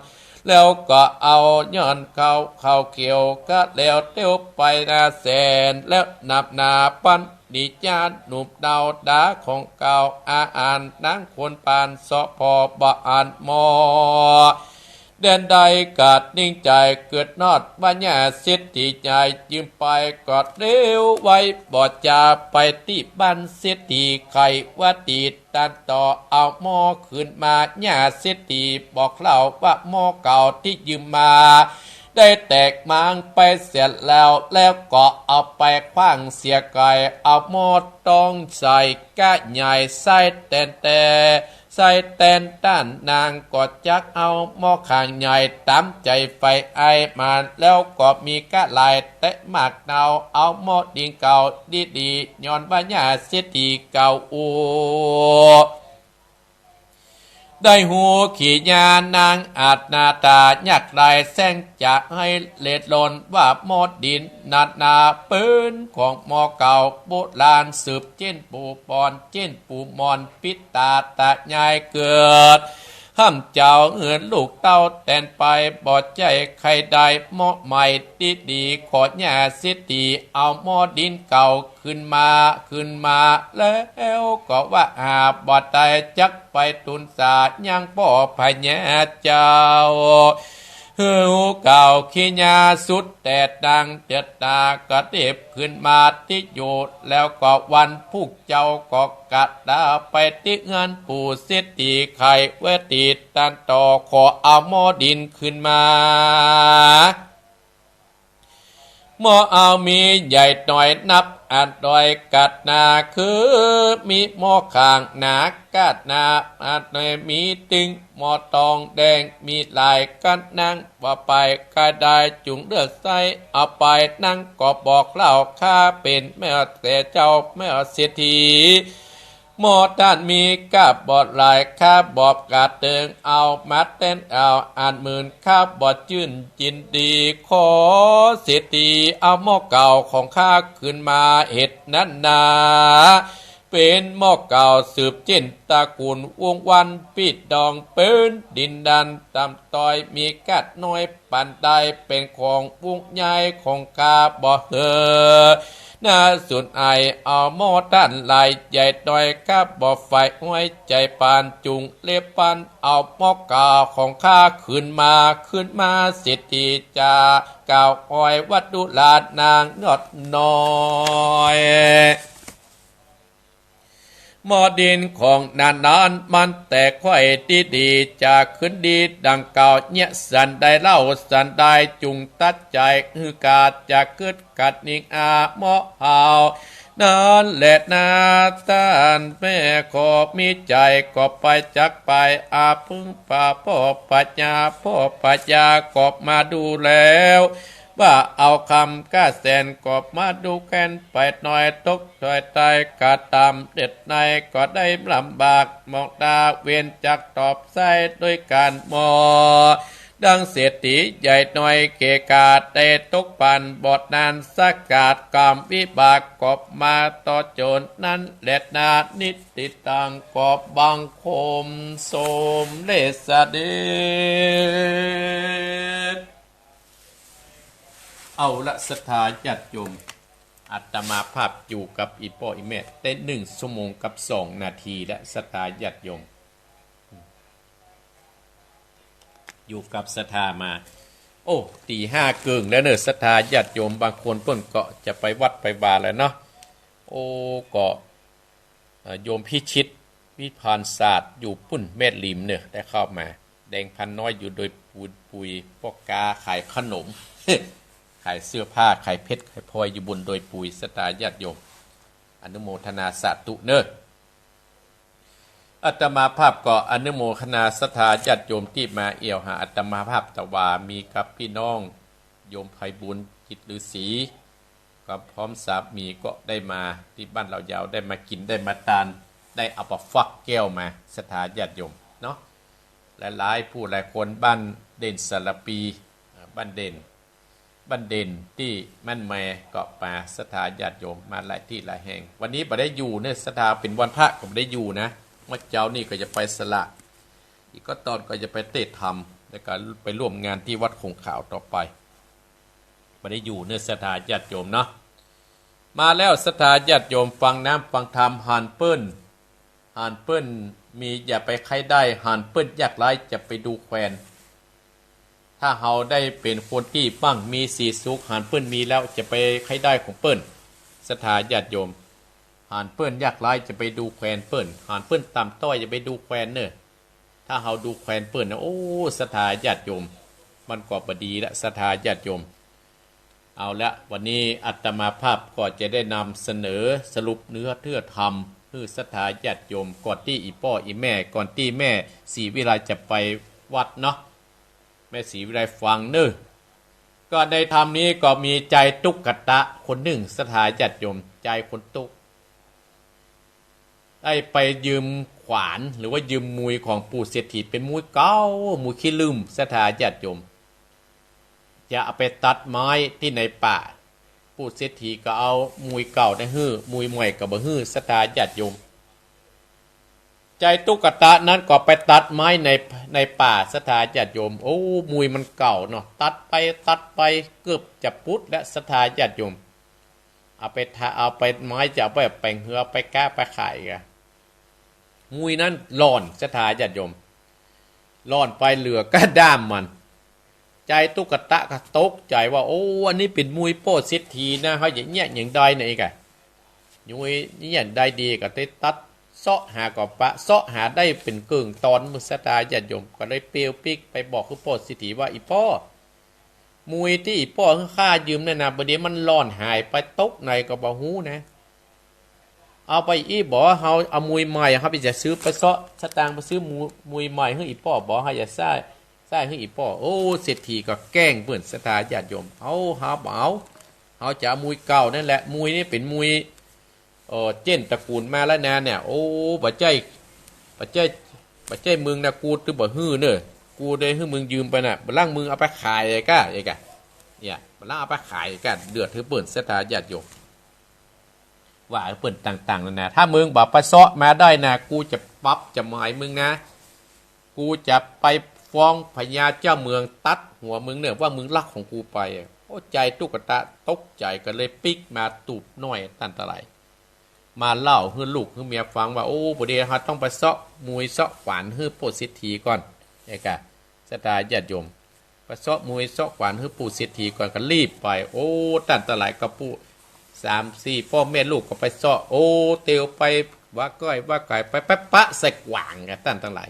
แล้วก็เอาย้อนเข้า เข้าเขียวก็แล้วเตียวไปนาแสน แล้วนับหน้าปันนิยาหนุ่มดาวดาของเก่า อาหารนางคนปานเสาะพอบ่อ่านหม้อ แดนใดกาดนิ่งใจ๋ เกิดนอดว่าย่าเศรษฐีใหญ่ยืมไป ก็เร็วไวบ่จาไปตี้บ้านเศรษฐี ใครว่าตี้ตันต่อเอาหม้อคืนมา ย่าเศรษฐีบอกเล่าว่าหม้อเก่าตี้ยืมมา ได้แตกหมากไปเสียแล้ว แล้วก็เอาไปขว้างเสียไก๋ เอาหม้อตองใส่ก๊ะใหญ่ ใส่แตนแต๊ ใส่แตนต้านนาง ก็จักเอาหม้อข้างใหญ่ต๋ามใจ๋ใฝ่อ้ายมา แล้วก็มีก๊ะหลายแต๊หมากเนา เอาหม้อดินเก่าดีๆ ย้อนว่าญาเศรษฐีเก่าอู้ ได้ฮู้ขี้ยานางอัตต๋าต๋ายากไร้ แสงจะหื้อเล็ดลน ว่าหม้อดินนั้นนาเป๋นของหม้อเก่าโบราณ สืบเจ้นปู่ปอน เจ้นปู่มอน ปิดต๋าต๋ายายเกิด ห้ามเจ้าหื้อลูกเต้าแตนไป บ่ใจ้ใค่ได้หม้อใหม่ดีๆ ขอญาเศรษฐีเอาหม้อดินเก่า ขึ้นมา ขึ้นมา แล้วก็ว่าหาบ่ได้ จักไปทูลสายังป้อพญาเจ้า หื้อเก่าขี้ยาสุดแต๊ นางเจิดต๋ากระเด็บขึ้นมาตี้อยู่ แล้วก็วันพุกเจ้าก็กระดาไปตี้เฮือนปู่เศรษฐี ใค่เวทีตันต่อ ขอเอาหม้อดินขึ้นมา หม้อเอามีใหญ่น้อยนับอันน้อยกัดหนา คือมีหม้อข้างหนากัดหนา อันน้อยมีตึงหม้อตองแดง มีหลายกัดนัง ว่าไปใค่ได้จุ่งเลือกใส่ เอาไปนังก็บอกเล่า ข้าเป๋นแม่แต่เจ้าแม่เศรษฐี หม้อต้านมีก้าบ่หลาย ข้าบ่กล้าเติง เอามาแตนเอาอันหมื่น ข้าบ่จื้นยินดี ขอเศรษฐีเอาหม้อเก่าของข้าคืนมา เหตุนั้นนา เป๋นหม้อเก่าสืบเจ้นตระกูลวงศ์วรรณ ปี้ดองเป๋นดินแดนต่ำต้อย มีก้าน้อยปานใด เป๋นของวงศ์ใหญ่ของข้าบ่เหอ นาสุนไอ เอาหม้อต้านหลายใหญ่น้อย ข้าบ่ใฝ่ห้อยใจ๋ปาน จุ่งเล็บปัน เอาหม้อเก่าของข้าคืนมา คืนมาเศรษฐีจ๋า กล่าวอ้อยวัดดุลานางยอดน้อย หม้อดินของนางนั้นมันแต๊ค่อยดีๆ จะขึ้นดีดังเก่า เยียะสันใดเล่าสันใด จุ่งตัดใจ๋หื้อกาด จะกึ๊ดกัดนิ่งอาหม้อเฮา นั้นแหละนาต้านแม่ ขอมีใจ๋ก็ไปจักไป อาพึ่งปาป้อพญา ป้อพญาก็มาดูแล้ว ว่าเอาคำก้าแสนก็มาดูแควนไปน้อย ตกถอยต๋ายกระตำเด็ดใน ก็ได้ลำบากมองตา เวรจักตอบใส้ด้วยก๋านหม้อ ดังเศรษฐีใหญ่น้อยเกกาด ได้ตกปันบอดนานสกัด กรรมวิบากก็มาต่อโจร นั้นแหละนานิติตัง ก็บังคมสมเด็จเสด็จ เอาละศรัทธาญาติโยม อาตมาภาพอยู่กับอี่ป้ออี่แม่ได้หนึ่งชั่วโมงกับสองนาทีแล้ว ศรัทธาญาติโยม อยู่กับศรัทธามา โอ้ ตีห้าเกิ่งแล้วเน่อ ศรัทธาญาติโยม บางคนเปิ้นก็จะไปวัดไปวาแล้วเนาะ โอ้ ก็ เอ่อ โยมพิชิต วิพานศาสตร์ อยู่ปุ้นแม่ริมเน่อ ได้เข้ามา แดงพันน้อยอยู่ดอยปุย ปุย ป้อก๊าขายขนม ขายเสื้อผ้า ขายเพชร ขายพลอย อยู่บนดอยปุย ศรัทธาญาติโยม อนุโมทนาสาธุเน่อ อาตมาภาพก็อนุโมทนาศรัทธาญาติโยมตี้มาเอี่ยวหาอาตมาภาพ ตะวามีกับปี้น้องโยมไพบูลย์ จิตฤๅษี ก็พร้อมสามีก็ได้มาตี้บ้านลาวยาว ได้มากิ๋น ได้มาตาน ได้เอาปาฟักแก้วมา ศรัทธาญาติโยมเนาะ หลายๆ ผู้หลายคน บ้านเด่นสารภี อ่า บ้านเด่น บ้านเด่นตี้มั่นแมก็มา ศรัทธาญาติโยมมาหลายตี้หลายแห่ง วันนี้บ่ได้อยู่เน่อศรัทธา เป๋นวันพระก็บ่ได้อยู่นะ เมื่อเจ๊านี่ก็จะไปสละ อีกก็ตอนก็จะไปเตธรรม แล้วก็ไปร่วมงานตี้วัดคงขาวต่อไป บ่ได้อยู่เน่อศรัทธาญาติโยมเนาะ มาแล้วศรัทธาญาติโยม ฟังน้ำฟังธรรม หันเปิ้น หันเปิ้นมีอย่าไปใค่ได้ หันเปิ้นยากไร้จะไปดูแควน ถ้าเฮาได้เป๋นคนตี้มั่งมีสีสุข หันเปิ้นมีแล้วจะไปใค่ได้ของเปิ้น ศรัทธาญาติโยม หันเปิ้นยากไร้จะไปดูแควนเปิ้น หันเปิ้นต่ำต้อยจะไปดูแควนเน่อ ถ้าเฮาดูแควนเปิ้นนะ โอ้ ศรัทธาญาติโยม มันก็บ่ดีละ ศรัทธาญาติโยม เอาละ วันนี้อาตมาภาพก็จะได้นำเสนอสรุปเนื้อเทื่อธรรมหื้อศรัทธาญาติโยม ก่อนตี้อี่ป้ออี่แม่ ก่อนตี้แม่ศรีวิไลจะไปวัดเนาะ แม่ศรีวิไลฟังเน้อ ก็ในธรรมนี้ก็มีจาตุกัตตะคนหนึ่ง ศรัทธาญาติโยม จายคนตุ๊ก ได้ไปยืมขวานหรือว่ายืมมุยของปู่เศรษฐี เป๋นมุยเก่า มุยขี้ลื่ม ศรัทธาญาติโยม จะเอาไปตัดไม้ตี้ในป่า ปู่เศรษฐีก็เอามุยเก่านั้นหื้อ มุยใหม่ก็บ่หื้อ ศรัทธาญาติโยม จาตุกัตตะนั้นก็ไปตัดไม้ใน ในป่า ศรัทธาญาติโยม โอ้ มุยมันเก่าเนาะ ตัดไปตัดไปเกือบจะปุดแล้ว ศรัทธาญาติโยม เอาไปทา เอาไปไม้จะเอาไปแป๋งเฮือ ไปก๊าไปขายกะ มุยนั้นหล่อน ศรัทธาญาติโยม หล่อนไปเหลือก้าด้ามมัน จาตุกัตตะก็ตกใจ๋ว่า โอ้ อันนี้เป๋นมุยป้อเศรษฐีนะ เฮาจะเยียะหยังได้เนี่ยอีกอะ มุยเยียะได้ดีก็ได้ตัดเซาะหาก็ปะ เซาะหาได้เป๋นเกิ่งตอน ศรัทธาญาติโยม ก็เลยเปลวปิ๊กไปบอกหื้อป้อเศรษฐีว่า อี่ป้อ มุยตี้อี่ป้อหื้อข้ายืมนั่นนะ บ่ดีมันหล่อนหายไปตกไหนก็บ่ฮู้นะ เอาไปอี้บ่ เฮาเอามุยใหม่ เฮาไปจะซื้อไปเซาะสตางค์ไปซื้อมุย มุยใหม่หื้ออี่ป้อบ่ เฮาจะใซ้ ใซ้หื้ออี่ป้อ โอ้ เศรษฐีก็แกล้งเปิ้น ศรัทธาญาติโยม เอา เฮาบ่เอา เฮาจะเอามุยเก่านั่นแหละ มุยนี่เป๋นมุย เอ่อ เจ้นตระกูลมาแล้วนะเนี่ย โอ้ บ่ใจ้ บ่ใจ้ บ่ใจ้มึงนะ กูตึงบ่หื้อเน้อ กูได้หื้อมึงยืมไปน่ะ บ่ลั้งมึงเอาไปขายไอ้ก้า ไอ้ก้า เนี่ย บ่ลั้งเอาไปขายไอ้ก้า เดือดหื้อเปิ้น ศรัทธาญาติโยม ว่าหื้อเปิ้นต่างๆ นานา ถ้ามึงบ่ไปเซาะมาได้นะ กูจะปรับจะหมายมึงนะ กูจะไปฟ้องพญาเจ้าเมืองตัดหัวมึงเน้อ ว่ามึงลักของกูไป โอ้ จาตุกัตตะตกใจ๋ก็เลยปิ๊กมาตูบน้อย ต้านตังหลาย มาเล่าหื้อลูกหื้อเมียฟังว่า โอ้ บ่ดี เฮาต้องไปเซาะมุยเซาะขวานหื้อป้อเศรษฐีก่อน ไอ้ก้า ศรัทธาญาติโยม ไปเซาะมุยเซาะขวานหื้อป้อเศรษฐีก่อน ก็รีบไป โอ้ ต้านตังหลายก็ป้อสามสี่ป้อแม่ลูกก็ไปเซาะ โอ้ เตียวไปว่าก้อยว่าก๋ายไป ไปปะใส่ขวางอะ ต้านตังหลาย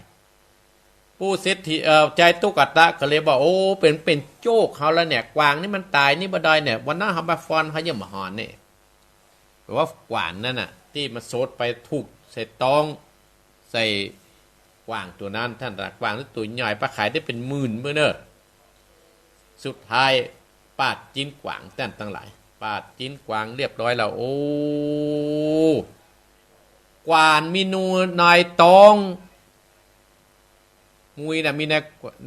ป้อเศรษฐี เอ่อ จาตุกัตตะก็เลยว่า โอ้ เป๋น เป๋นโจคเฮาแล้วเนี่ย ขวางนี่มันต๋ายนี่บ่ได้เนี่ย วันนั้นเฮามาฟ้อนเฮายังบ่หอนนี่ แป๋ว่าขวานนั่นน่ะ ตี้มันโสดไปถูกใส่ต๊อง ใส่ขวางตั๋วนั้น ต้านตังหลาย ขวางนี่ตั๋วใหญ่ ไปขายได้เป๋นหมื่นเบ้อเน้อ สุดท้ายปาดจิ๊นขวาง ต้านตังหลาย ปาดจิ๊นขวางเรียบร้อยแล้ว โอ้ ขวานมีนูในต๊อง มุยน่ะมีใน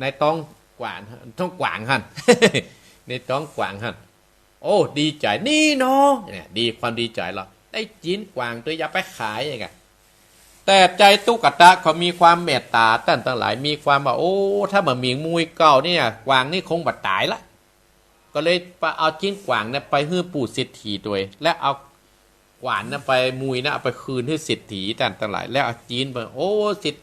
ในต๊องขวาง ต๊องขวางหั้น ในต๊องขวางหั้น โอ้ ดีใจ๋ นี่เนาะ เนี่ย ดี ความดีใจ๋แล้ว ได้จิ๊นขวางตั๋ว จะไปขายไอ้ก้า แต่จาตุกัตตะเขามีความเมตต๋า ต้านตังหลาย มีความว่า โอ้ ถ้าบ่มีมุยเก่าเนี่ย ขวางนี่คงบ่ต๋ายละ ก็เลยไปเอาจิ๊นขวางเนี่ยไปหื้อป้อเศรษฐีตวย และเอาขวานนั้นไป มุยนั้นเอาไปคืนหื้อเศรษฐี ต้านตังหลาย แล้วเอาจิ๊นไป โอ้ เศรษฐ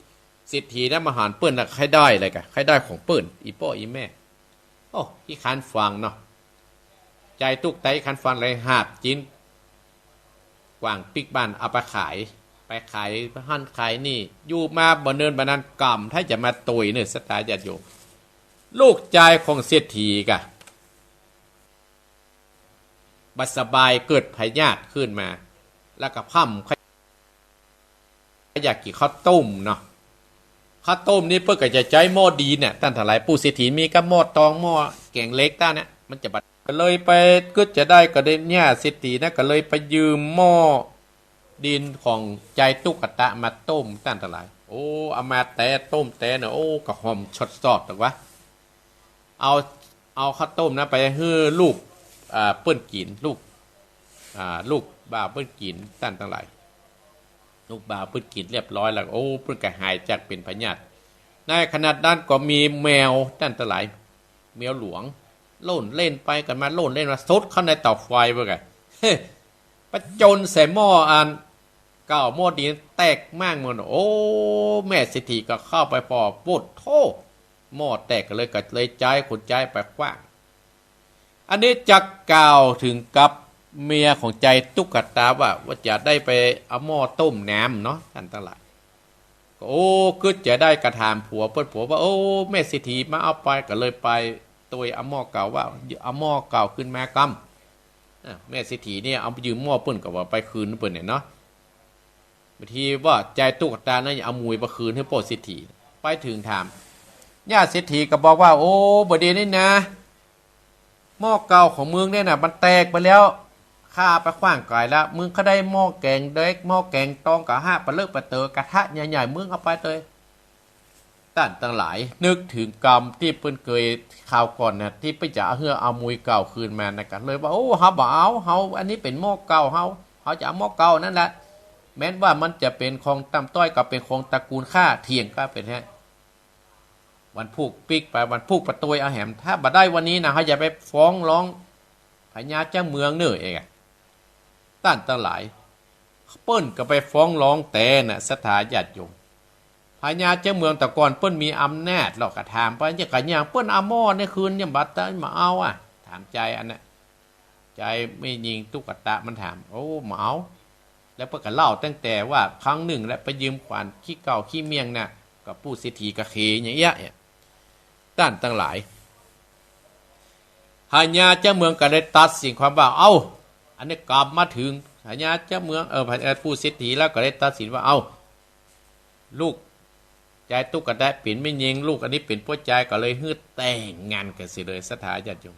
เศรษฐีนั้นมาหันเปิ้นน่ะ ใค่ด้อยอะไรก้า ใค่ด้อยของเปิ้น อี่ป้ออี่แม่ โอ้ ขี้คร้านฟังเนาะ จาตุกัตตะขี้คร้านฟังเลย หาบจิ๊นขวางปิ๊กบ้านเอาไปขาย ไปขายหั้นขายนี่ อยู่มาบ่เนินบ่นาน ก๋ำถ้าจะมาตวยเน้อ ศรัทธาญาติโยม ลูกจายของเศรษฐีก้า บ่สบาย เกิดพยาธิขึ้นมา แล้วก็พร่ำ อยากกิ๋นข้าวต้มเนาะ ข้าวต้มนี่เปิ้นก็จะใจ๊หม้อดินเนี่ย ต้านตังหลาย ป้อเศรษฐีมีก้าหม้อตอง หม้อแก๋งเหล็ก ต้านเนี่ย มันจะบ่ ก็เลยไปกึ๊ดจะได้ ก็ได้เนี่ย เศรษฐีนะ ก็เลยไปยืมหม้อดินของจาตุกัตตะมาต้ม ต้านตังหลาย โอ้ เอามาแต๊ต้มแต๊เนาะ โอ้ ก็หอมชอดๆ ตังวะ เอา เอาข้าวต้มนั้นไปหื้อลูก อ่า เปิ้นกิ๋น ลูก อ่า ลูกบ่าวเปิ้นกิ๋น ต้านตังหลาย ลูกบ่าวเปิ้นกิ๋นเรียบร้อยแล้ว โอ้ เปิ้นก็หายจากเป๋นพยาธิ ในขณะนั้นก็มีแมว ต้านตังหลาย แมวหลวง โล่นเล่นไปกั๋นมา โล่นเล่นมา ซดเข้าในเต๋าไฟเปิ้นก้า ผจญใส่หม้ออันเก่า หม้อดินแตกม้างหมด โอ้ แม่เศรษฐีก็เข้าไปผ่อ โป๊ดโธ่ หม้อแตก ก็เลย ก็เลยใจ๊คนใจ๊ไปขว้าง อันนี้จะกล่าวเถิงกับเมียของจาตุกัตตะว่า ว่าจะได้ไปเอาหม้อต้มน้ำเนาะ ต้านตังหลาย ก็ โอ้ กึ๊ดจะได้ก็ถามผัวเปิ้น ผัวว่า โอ้ แม่เศรษฐีมาเอาไป ก็เลยไป ตวยเอาหม้อเก่าว่า เอาหม้อเก่าคืนมากำ อ่ะ แม่เศรษฐีเนี่ยเอาไปยืมหม้อเปิ้นก็ว่าไปคืนเปิ้นเนี่ยเนาะ บางทีว่าจายตุ๊กตานั้นเอาหมุยไปคืนหื้อป้อเศรษฐี ไปเถิงถาม ย่าเศรษฐีก็บอกว่า โอ้ บ่ดีนี่นา หม้อเก่าของมึงเนี่ยน่ะ มันแตกไปแล้ว ข้าเอาไปขว้างก๋ายแล้ว มึงก็ได้หม้อแก๋งเด็ก หม้อแก๋งตองกะห้าปะเลิกปะเต๋อ กระทะใหญ่ๆ มึงเอาไปเตย ต้านตังหลาย นึกเถิงกำตี้เปิ้นเกยคราวก่อนน่ะ ตี้เปิ้นจะเอาหื้อเอาหมุยเก่าคืนมานะ ก็เลยว่า โอ้ เฮาบ่เอา เฮา อันนี้เป๋นหม้อเก่าเฮา เฮาจะเอาหม้อเก่านั่นแหละ แม้นว่ามันจะเป๋นของต่ำต้อยก็เป๋นของตระกูลข้า เถียงกั๋นไปแต๊ วันพูกปิ๊กไป วันพูกปะตวยเอาแหม ถ้าบ่ได้วันนี้นะ เฮาจะไปฟ้องร้องพญาเจ้าเมืองเน่อเองอะ ต้านตังหลาย เปิ้นก็ไปฟ้องร้องแต๊น่ะ ศรัทธาญาติโยม พญาเจ้าเมืองแต่ก่อนเปิ้นมีอำนาจหรอก ก็ถามไป เนี่ยก็อย่างเปิ้นเอาหม้อเนี่ยคืน ยังบ่ได้มาเอาอะ ถามจายอันน่ะ จายแม่ญิงตุ๊กตามันถาม โอ้ บ่เอา แล้วเปิ้นก็เล่าตั้งแต่ว่าครั้งนึ่งแล้วไปยืมขวานขี้เก่าขี้เมี่ยงน่ะ ก็ปู่เศรษฐีก็เขอย่างเอี้ยะเนี่ย ต้านตังหลาย พญาเจ้าเมืองก็เลยตัดสินความว่า เอ้า อันนี้กลับมาเถิงพญาเจ้าเมือง เออ พญา ปู่เศรษฐีแล้วก็เลยตัดสินว่า เอ้า ลูกจายตุ๊กตาเป๋นแม่ญิง ลูกอันนี้เป๋นป้อจาย ก็เลยหื้อแต่งงานกั๋นเสียเลย ศรัทธาญาติโยม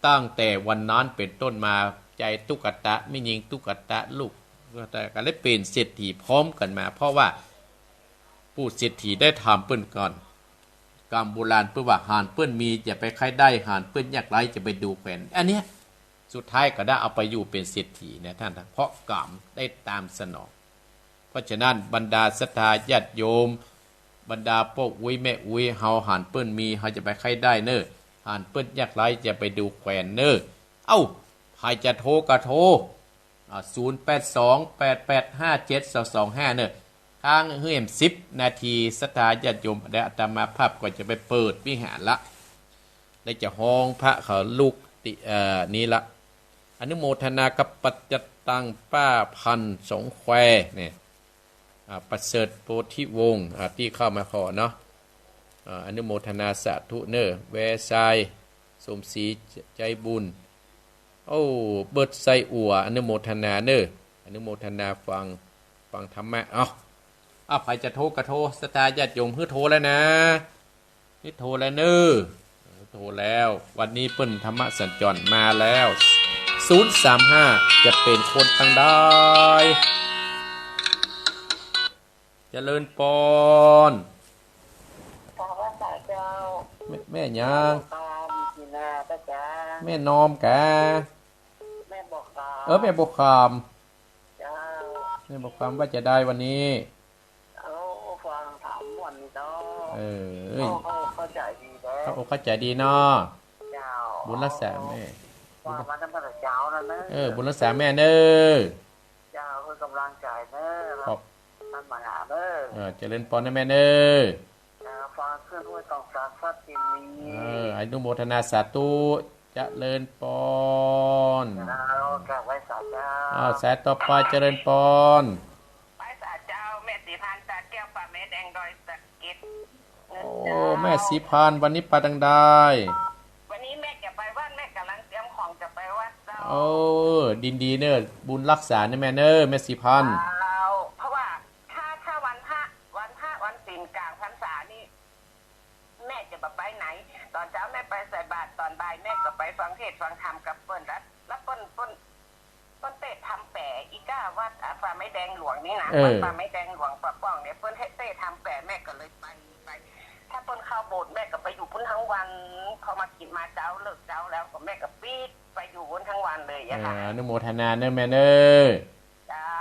ตั้งแต่วันนั้นเป๋นต้นมา จายตุ๊กตาแม่ญิงตุ๊กตา ลูกตุ๊กตา ก็เลยเป๋นเศรษฐีพร้อมกั๋นมา เพราะว่าปู่เศรษฐีได้ถามเปิ้นก่อน กำโบราณเปิ้นว่า หันเปิ้นมีจะไปใค่ได้ หันเปิ้นยากไร้จะไปดูแควน อันเนี้ย สุดท้ายก็ได้เอาไปอยู่เป๋นเศรษฐีนะท่าน เพราะกำได้ตามสนอง เพราะฉะนั้นบรรดาศรัทธาญาติโยม บรรดาป้ออุ๊ยแม่อุ๊ย เฮาหันเปิ้นมี เฮาจะไปใค่ได้เน่อ หันเปิ้นยากไร้จะไปดูแควนเน่อ เอ้า ใผจะโทรก็โทร อ่า ศูนย์แปดสอง แปดแปดห้า เจ็ดสองสองห้า เน่อ ค้างหื้อแหมสิบนาที ศรัทธาญาติโยม เดี๋ยวอาตมาภาพก็จะไปเปิดวิหารละ และจะฮ้องพระเขาลุกติ เอ่อ นี้ละ อนุโมทนากับปัจจตัง ป้าพันธุ์ สองแควเนี่ย อ่า ประเสริฐโพธิวงศ์ อ่า ตี้เข้ามาขอเนาะ อ่า อนุโมทนาสาธุเน่อ แวร์ทราย สมศรี ใจบุญ โอ้ เบิดไส้อั่ว อนุโมทนาเน่อ อนุโมทนาฟัง ฟังธรรมะ เอ้า เอ้า ใผจะโทรก็โทร ศรัทธาญาติโยม หื้อโทรแล้วนะ นี่โทรแล้วเน่อ โทรแล้ว วันนี้เปิ้นธรรมสัญจรมาแล้ว ศูนย์สามห้า จะเป๋นคนตังใด เจริญปอน กราบไหว้สาเจ้า แม่ แม่หยัง แม่บ่าวคำ กินนาพระเจ้า แม่นอมกา แม่บ่าวคำ เออ แม่บ่าวคำ เจ้า แม่บ่าวคำว่าจะได้วันนี้ เอาฟังธรรมม่วนนี่เนาะ เออ เขา เขาเข้าใจ๋ดีเนาะ เขาอกเข้าใจ๋ดีเนาะ เจ้า บุญรักษาแม่ ว่ามาตั้งแต่เช้าแล้วเน่อ เออ บุญรักษาแม่เน่อ เจ้า คือกำลังใจ๋เน่อ ขอบ ท่านมาหาเน่อ เออ เจริญปอนนะแม่เน่อ เจ้า ฟังเครื่องห้วยตองสักดิ์ สักดิ์สิริ เออ อนุโมทนาสาธุ เจริญปอน เจ้า กราบไหว้สาเจ้า อ้าว สายต่อไป เจริญปอน ไหว้สาเจ้า แม่ศรีพันธุ์ ตาแก้ว ป่าไม้แดง ดอยสะเก็ด โอ้ แม่ศรีพันธุ์ วันนี้ไปตังใด วันนี้แม่จะไปวัด แม่ก๋ำลังเตรียมของจะไปวัดเจ้า โอ้ ดีดีเน่อ บุญรักษาเน่อแม่เน่อ แม่ศรีพันธุ์ เจ้า เพราะว่าถ้า ถ้าวันพระ วันพระ วันศีลกลางพรรษานี่ แม่จะบ่ไปไหน ต๋อนเจ๊าแม่ไปใส่บาตร ต๋อนบ่ายแม่ก็ไปฟังเทศน์ฟังธรรมกับเปิ้น แล้ว แล้วเปิ้น เปิ้น เปิ้นเตศน์ทำแป๋ อีก้าวัด อ่า ป่าไม้แดงหลวงนี่นะ เออ วัดป่าไม้แดงหลวงป่าป่องเนี่ย เปิ้นเตศน์ทำแป๋ แม่ก็เลยไป ไป ถ้าเปิ้นเข้าโบสถ์ แม่ก็ไปอยู่ปุ้นทั้งวัน พอมากิ๋นมาเจ๊า เลิกเจ๊าแล้ว ก็แม่ก็ปิ๊กไปอยู่ปุ้นทั้งวันเลยอะค่ะ เออ อนุโมทนาเน่อแม่เน่อ เจ้า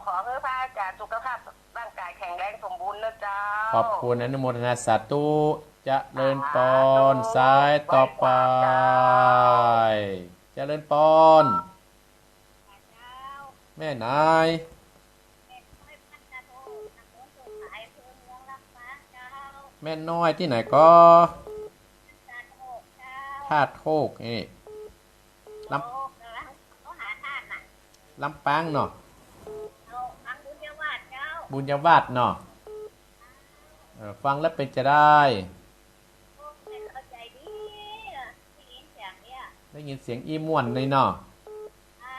ขอหื้อพระอาจ๋ารย์สุขภาพร่างกายแข็งแรงสมบูรณ์เน่อเจ้า ขอบคุณ อนุโมทนาสาธุ เจริญปอน สาธุ สายต่อไป ไหว้ครูเจ้า เจริญปอน เจ้า แม่นาย แม่นายพันธุ์ แม่น้อยตี้ไหนก่อ ท่าโทก เจ้า ท่าโทกนี่ ลำ โอ้ กำลังเขาหาท่านน่ะ ลำปางเนาะ เอา ฟังบุญญาวาสเจ้า บุญญาวาสเนาะ เออ ฟังแล้วเป๋นจะใด โอ้ แม่เข้าใจ๋ดี ได้ยินเสียงอี้ม่วนเลยเนาะ เจ้า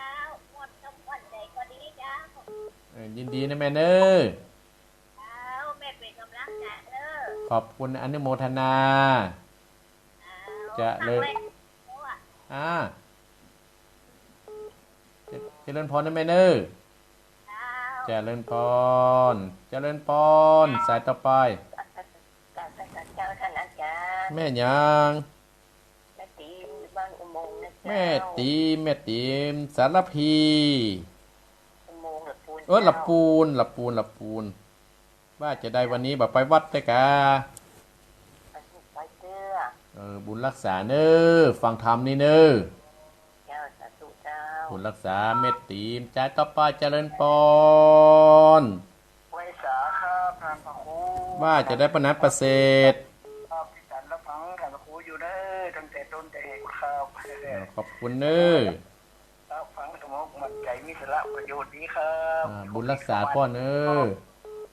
ม่วนก็ม่วน ใจ๋ก็ดีเจ้า เออ ยินดีนะแม่เน้อ เจ้า แม่เป๋นก๋ำลังใจ๋เน้อ ขอบคุณอนุโมทนา เจ้า เจริญ ฟังไว้ อ่า เจ- เจริญพรนะแม่เน้อ เจ้า เจริญพร เจริญพร สายต่อไป เจ้า เจ้า เจ้า ท่านอาจ๋ารย์ แม่หยัง แม่ตี๋ม บ้านอุโมงค์นะเจ้า แม่ตี๋ม แม่ตี๋ม สารภี อุโมงค์หละปูน เออ เจ้า หละปูน หละปูน หละปูน ว่าจะใดวันนี้บ่ไปวัดเต๊อะกา ไปเต๊อะ เออ บุญรักษาเน้อ ฟังธรรมนี่เน้อ เจ้า สาธุเจ้า บุญรักษา แม่ตี๋ม สายต่อไป เจริญพร ไหว้สาครับ ท่านพระครู ว่าจะใดป้าหนาประเสริฐ ครับ ติดต๋ามรับฟังท่านพระครูอยู่เน้อ ตั้งแต่ต้นแต่แห่งครับ เออ ขอบคุณเน้อ ครับ ฟังสงบมั่นใจ๋ มีสาระประโยชน์ดีครับ อ่า บุญรักษาป้อเน้อ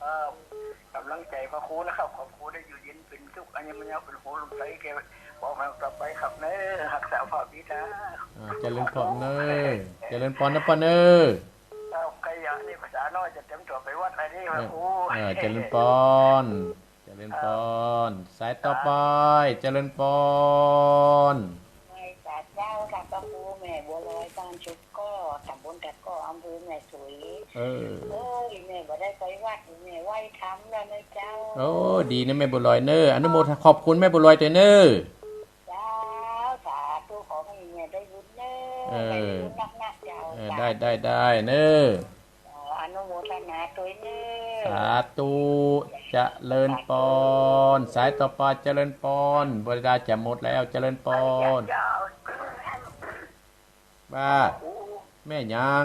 ครับ ก๋ำลังใจ๋พระครูนะครับ ขอพระครูได้อยู่เย็นเป๋นสุข อายุมั่นยาว เป๋นหูลมใสแก่ป้อมาต่อไปครับเน้อ ฮักษาภาพดีนะ อ่า เจริญพรเน้อ เจริญพรนะป้อเน้อ ครับ ใครอยากนี่ภาษาน้อยจะเตรียมตั๋วไปวัดอะไรนี่ เออ พระครู เออ เจริญพร เจริญพร สายต่อไป เจริญพร ไหว้สาเจ้าค่ะ พระครู แม่บัวลอย บ้านชุมก้อ ต๋ำบลตะก้อ อำเภอแม่สวย เออ โอ้ย แม่บ่ได้ไปวัด แม่ไหว้ธรรมแล้วนะเจ้า โอ้ ดีนะแม่บัวลอยเน้อ อนุโมทนา ขอบคุณแม่บัวลอยเต๊อะเน้อ เจ้า สาธุ ขอหื้อแม่ได้บุญเน้อ เออ ได้บุญนักๆ เจ้า เออ ได้ ได้ ได้เน้อ ขออนุโมทนาตวยเน้อ สาธุ เจริญพร สายต่อไป เจริญพร เวลาจะหมดแล้ว เจริญพร เจ้า ว่า โอ้ แม่หยัง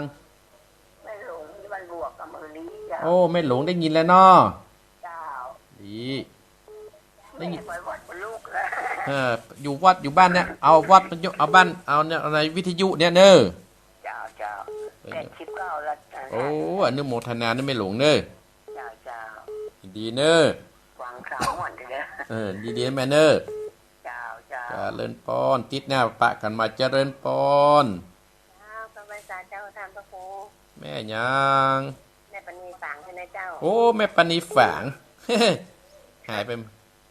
แม่หลวง ที่บ้านบวก อำเภอลีเจ้า โอ้ แม่หลวงได้ยินแล้วเนาะ เจ้า ดี ได้ยิน แม่ไปวัดกับลูกแล้ว เออ อยู่วัดอยู่บ้านเนี่ย เอาวัดมาอยู่ เอาบ้าน เอาเนี่ย อะไร วิทยุเนี่ยเน้อ เจ้า เจ้า เออ แปดสิบเก้าแล้ว โอ้ อนุโมทนานะแม่หลวงเน้อ เจ้า เจ้า ดีเน้อ ฟังสามวันเลยเน้อ เออ ดีๆ แม่เน้อ เจ้า เจ้า เจริญพร อาทิตย์หน้าปะกั๋นใหม่ เจริญพร เจ้า ไหว้สาเจ้า ท่านพระครู แม่หยัง แม่ปานีฝางใจ้ไหมเจ้า โอ้ แม่ปานีฝาง หายไป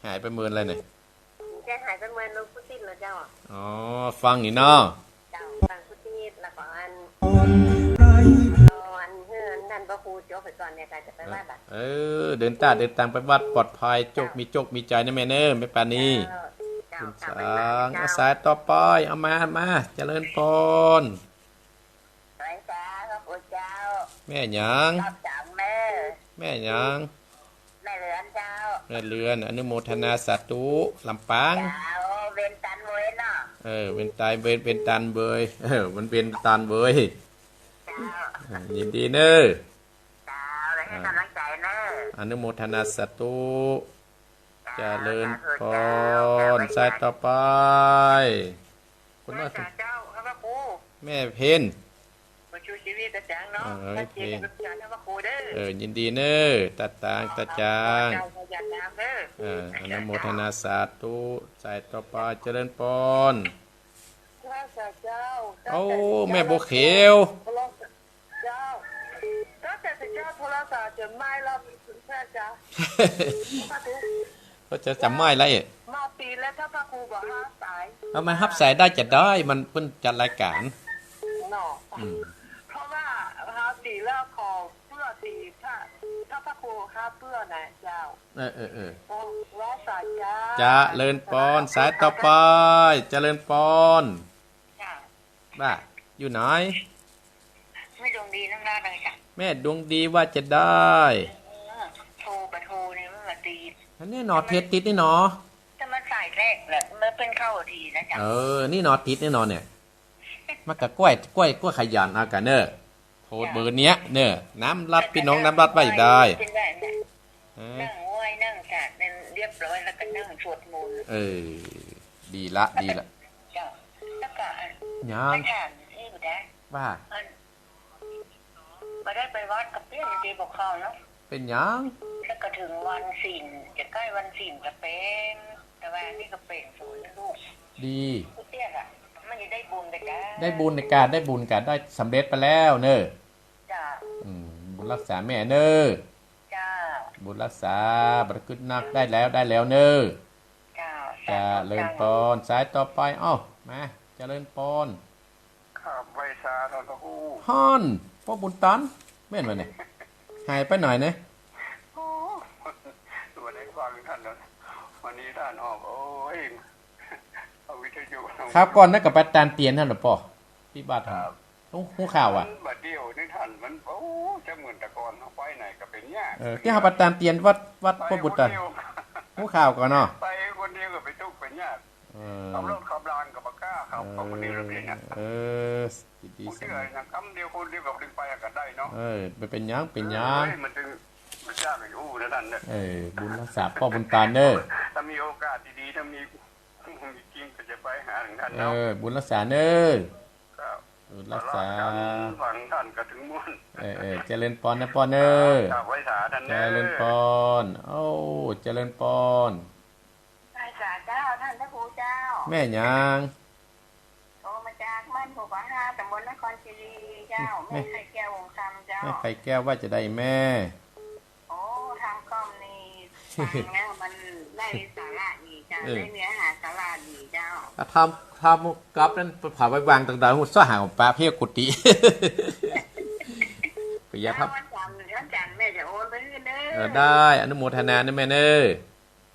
หายไปเมินอะไรเนี่ย จะหายไปเมินลูกพุทธิตเหรอเจ้า อ๋อ ฟังอยู่เนาะ เจ้า ฟังพุทธิต แล้วก็อัน อันเฮืออันนั้นพระครูจบไปก่อนเนี่ย ก็จะไปวัดอะ เออ เดินตาเดินตางไปวัดปลอดภัย โจคมีโจคมีชัยนะแม่เน้อ แม่ปานี เจ้า เจ้า บุญสัง เจ้า สายต่อไป เอามา มา เจริญพร ไหว้สาครับ โอ้เจ้า แม่หยัง รอบสามเน้อ แม่หยัง แม่เรือนเจ้า แม่เรือน อนุโมทนาสาธุ ลำปาง เจ้า เวียงจันทน์เวยเนาะ เออ เวียงจันทน์เวย เวียงจันทน์เวย เออ มันเวียงจันทน์เวย เจ้า เออ ยินดีเน้อ เจ้า แล้วให้ก๋ำลังใจ๋เน้อ อนุโมทนาสาธุ เจริญพร สายต่อไป คุณว่า เจ้า เจ้า พระครู แม่เพ็ญ มาชูชีวิตตาจางเนาะ เออ มาเจอกัน เพ็ญ กับอาจ๋ารย์พระครูเด้อ เออ ยินดีเน้อ ตาตาง ตาจาง เจ้า ขยันงามเด้อ เออ อนุโมทนาสาธุ สายต่อไป เจริญพร พระเจ้า โอ้ แม่บัวเขียว พระเจ้า ตั้งแต่เจ้าโทรศัพท์จะไหม้แล้ว คุณพระเจ้า ก็จะ จะไหม้แล้วเอ๊ะ มาปีแล้ว ถ้าพระครูบอกฮับสาย เอามาฮับสายได้จะได้ มันเปิ้นจัดรายก๋าน เนาะ อืม เพราะว่าฮับปีแล้วขอเปื้อตี ถ้า ถ้าพระครูฮับเปื้อนะเจ้า เออ เออ เออ โอ้ ว่าสายเจ้า เจริญพร สายต่อไป เจริญพร ค่ะ ว่า อยู่ไหน แม่ดวงดีน้ำราดเลยจ้ะ แม่ดวงดีว่าจะได้ เออ โทรไปโทรเนี่ยมันมาตี อันนี้หนอ เทสติดนี่หนอ แต่มันสายแรกแหละ มันเป็นเข้าทีนะจ๊ะ เออ นี่หนอติดนี่หนอเนี่ย มันก็ก้อย ก้อย ก้อยขยันเอากันเน้อ โทรเบอร์เนี้ยเน้อ น้ำรัด พี่น้องน้ำรัดว่าจะได้ เป็นแบบเนี่ย เออ นั่งไหว้นั่งสาดเนี่ยเรียบร้อยแล้วก็นั่งสวดมนต์ เออ ดีละ ดีละ เจ้า แล้วก็ ยัง ไปถามนี่บ่ได้ ว่า อัน บ่ได้ไปวัดกับเพื่อนดีบอกเขาเนาะ เป๋นหยัง แล้วก็เถิงวันศีล จะใก้วันศีลจะเป๋น แต่ว่านี่ก็เป๋นศูนย์ลูก ดี ผู้เตี้ยอะ มันจะได้บุญ ได้บุญกา ได้บุญกา ได้สำเร็จไปแล้วเน่อ เจ้า อืม บุญรักษาแม่เน่อ เจ้า บุญรักษา บ่ได้กึ๊ดนัก ได้แล้ว ได้แล้วเน่อ เจ้า เจริญปอน สายต่อไป เอ้า มา เจริญปอน ครับ ไหว้สาท่านพระครู ฮั่น ป้อบุญตัน แม่นบ่เนี่ย หายไปไหนเนี่ย โอ้ บ่ได้ฟังท่านแล้ว วันนี้ท่านออก โอ้ย เอาวิทยุ คราวก่อนนั้นก็ไปตานเตียนหั้นเหรอป้อ ที่บ้าน ครับ ฮู้ ฮู้ข่าวอะ มันบ่าเดี่ยวนี้ท่าน มัน โอ้ จะเหมือนแต่ก่อนเนาะ ไปไหนก็เป๋นยาก เออ ตี้เฮาไปตานเตียนวัด วัดป้อบุญตัน ไปคนเดียว ฮู้ข่าวก่อนเนาะ ไปคนเดียวก็เป๋นตุ๊กข์เป๋นยาก เออ ขับรถขับลาก็บ่กล้า ขับ เออ ขับคนเดียวเลยนะ เออ ดีๆ ผู้เชื่ออย่างกำเดียวคนเดียวก็บ่ได้ไปก็ได้เนาะ เออ บ่เป๋นหยัง เป๋นหยัง เออ มันจึง มันยากอยู่นั่นน่ะ เออ บุญรักษาป้อบุญตันเน่อ ถ้ามีโอกาสดีๆ ถ้ามี มีจริงก็จะไปหาถึงท่านเนาะ เออ บุญรักษาเน่อ ครับ บุญรักษา ฟังท่านก็ถึงม่วน เออ เออ เจริญปอนนะป้อเน่อ ครับ ไหว้สาท่านเน่อ เจริญปอน โอ้ เจริญปอน ไหว้สาเจ้า ท่านพระครูเจ้า แม่หยัง โทรมาจากบ้านภูผาห้า ตำบลนครคีรีเจ้า แม่ แม่ไข่แก้ว วงศ์คำเจ้า แม่ไข่แก้ว ว่าจาใดแม่ โอ้ ทำคอมนี่ ฟังแล้วมันได้สาระดีเจ้า เออ ได้เนื้อหาสาระดีเจ้า อ่ะ ทำ ทำกับนั้น ผ่าไปวางต่างๆ สหาของป้าเพียกุฏิ ก็อย่าทำ วันจันทร์ วันจันทร์แม่จะโอนไปหื้อเน่อ เออ ได้ อนุโมทนานะแม่เน่อ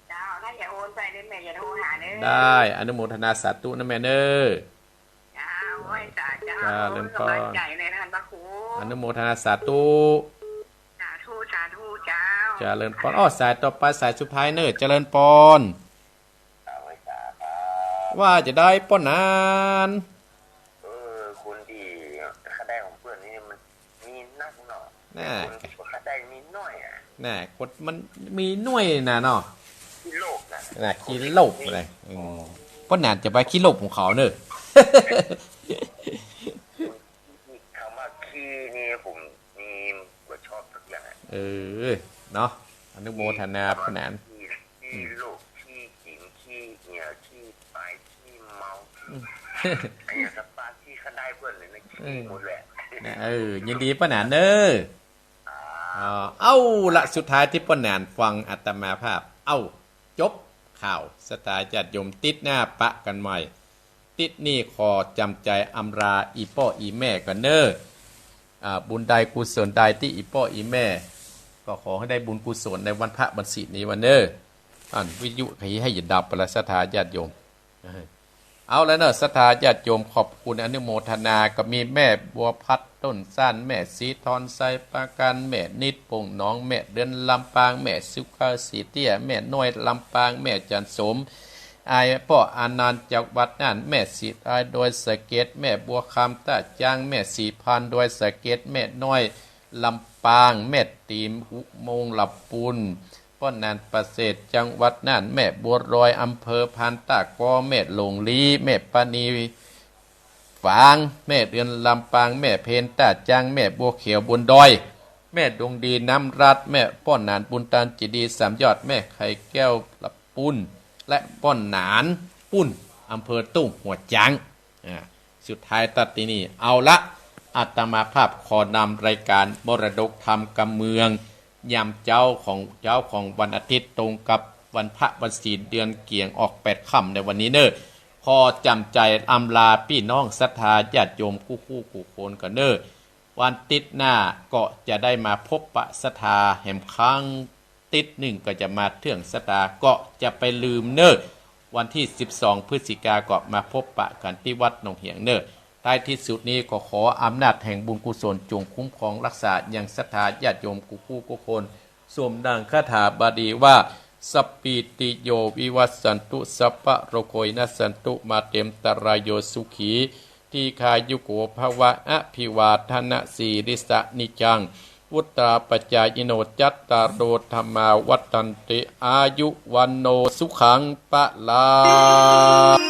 เจ้า ถ้าจะโอนไปเน่อ แม่จะโทรหาเน่อ ได้ อนุโมทนาสาธุนะแม่เน่อ เจ้า ไหว้สาเจ้า เจริญปอน กำลังใจในท่านพระครู อนุโมทนาสาธุ สาธุ สาธุเจ้า เจริญปอน อ้อ สายต่อไป สายสุดท้ายเน่อ เจริญปอน ไหว้สาครับ ว่าจาใดป้อหนาน เออ คนตี้ข้าได้ของเปิ้นนี่มัน มีนักเนาะ น่ะ แต่คนตี้ข้าได้มีน้อยอะ น่ะ คนมันมีน้อยน่ะเนาะ ขี้โลภน่ะ น่ะ ขี้โลภเลย อืม ป้อหนานจะไปขี้โลภของเขาเน่อ คำว่าขี้นี่ผมนี่บ่ชอบสักอย่างอะ เออ เนาะ อนุโมทนาป้อหนาน ขี้ ขี้โลภ ขี้จิ๋ง ขี้เหี่ยว ขี้ปาย ขี้เมา อืม ไอ้อย่างสปาขี้ข้าได้เปิ้นเลยนะ ขี้ เออ หมดแหละ นะ เออ ยินดีป้อหนานเน่อ อ่า อ่า เอาละ สุดท้ายตี้ป้อหนานฟังอาตมาภาพ เอ้า จบข่าว ศรัทธาญาติโยม ติ๊ดหน้าปะกั๋นใหม่ ติ๊ดนี้ขอจำใจ๋อำลาอี่ป้ออี่แม่ก่อนเน่อ อ่า บุญใดกุศลใดตี้อี่ป้ออี่แม่ ก็ขอหื้อได้บุญกุศลในวันพระวันศีลนี้วันเน่อ อันวิทยุขยี้หื้ออย่าดับไปละ ศรัทธาญาติโยม เอาละเน่อ ศรัทธาญาติโยม ขอบคุณอนุโมทนา ก็มีแม่บัวพัดต้นซ่าน แม่ศรีทอนไซประการ แม่นิดโป่งหนอง แม่เดือนลำปาง แม่สุขาวสีเตี้ย แม่น้อยลำปาง แม่จันทร์สม อ้ายป้ออานันต์จากวัดน่าน แม่ศรีอายดอยสะเก็ด แม่บัวคำต้าจาง แม่ศรีพานดอยสะเก็ด แม่น้อยลำปาง แม่ตี๋มอุโมงค์ลำปูน ป้อหนานประเสริฐจังหวัดน่าน แม่บัวลอยอำเภอพานตะกอ แม่หลงลี แม่ปานีฝาง แม่เดือนลำปาง แม่เพญต้าจาง แม่บัวเขียวบนดอย แม่ดวงดีน้ำรัตน์ แม่ป้อหนานบุญตันเจดีย์สามยอด แม่ไข่แก้วลำปูน และป้อหนานปูน อำเภอตุ้งหัวจ๊าง อ่า สุดท้ายตัดตี้นี่ เอาละ อาตมาภาพขอนำรายการมรดกธรรมกำเมือง ยามเจ๊าของ เจ๊าของวันอาทิตย์ ตรงกับวันพระวันศีล เดือนเกียงออกแปดค่ำในวันนี้เน่อ ขอจำใจ๋อำลาปี้น้องศรัทธาญาติโยมกู้คู่กู้คนก่อนเน่อ วันติ๊ดหน้าก็จะได้มาพบปะศรัทธาแหมครั้ง ติ๊ดนึ่งก็จะมาเทื่องศรัทธา ก็จะไปลืมเน่อ วันตี้สิบสองพฤศจิกาก็มาพบปะกั๋นตี้วัดหนองเหียงเน่อ ท้ายตี้สุดนี้ก็ขออำนาจแห่งบุญกุศลจงคุ้มครองรักษายังศรัทธาญาติโยมกู้คู่กู้คน สมดังคาถาบาลีว่า สัพพีติโยวิวัชชันตุ สัพพะโรโควินัสสันตุ มาเตมตะรายโย สุขี ทีฆายุโกภวะ อภิวาทนะสีลิสสะ นิจจัง วุตตราปจายิโน จัตตาโร ธัมมา วัฑฒันติ อายุ วัณโณ สุขัง พะลัง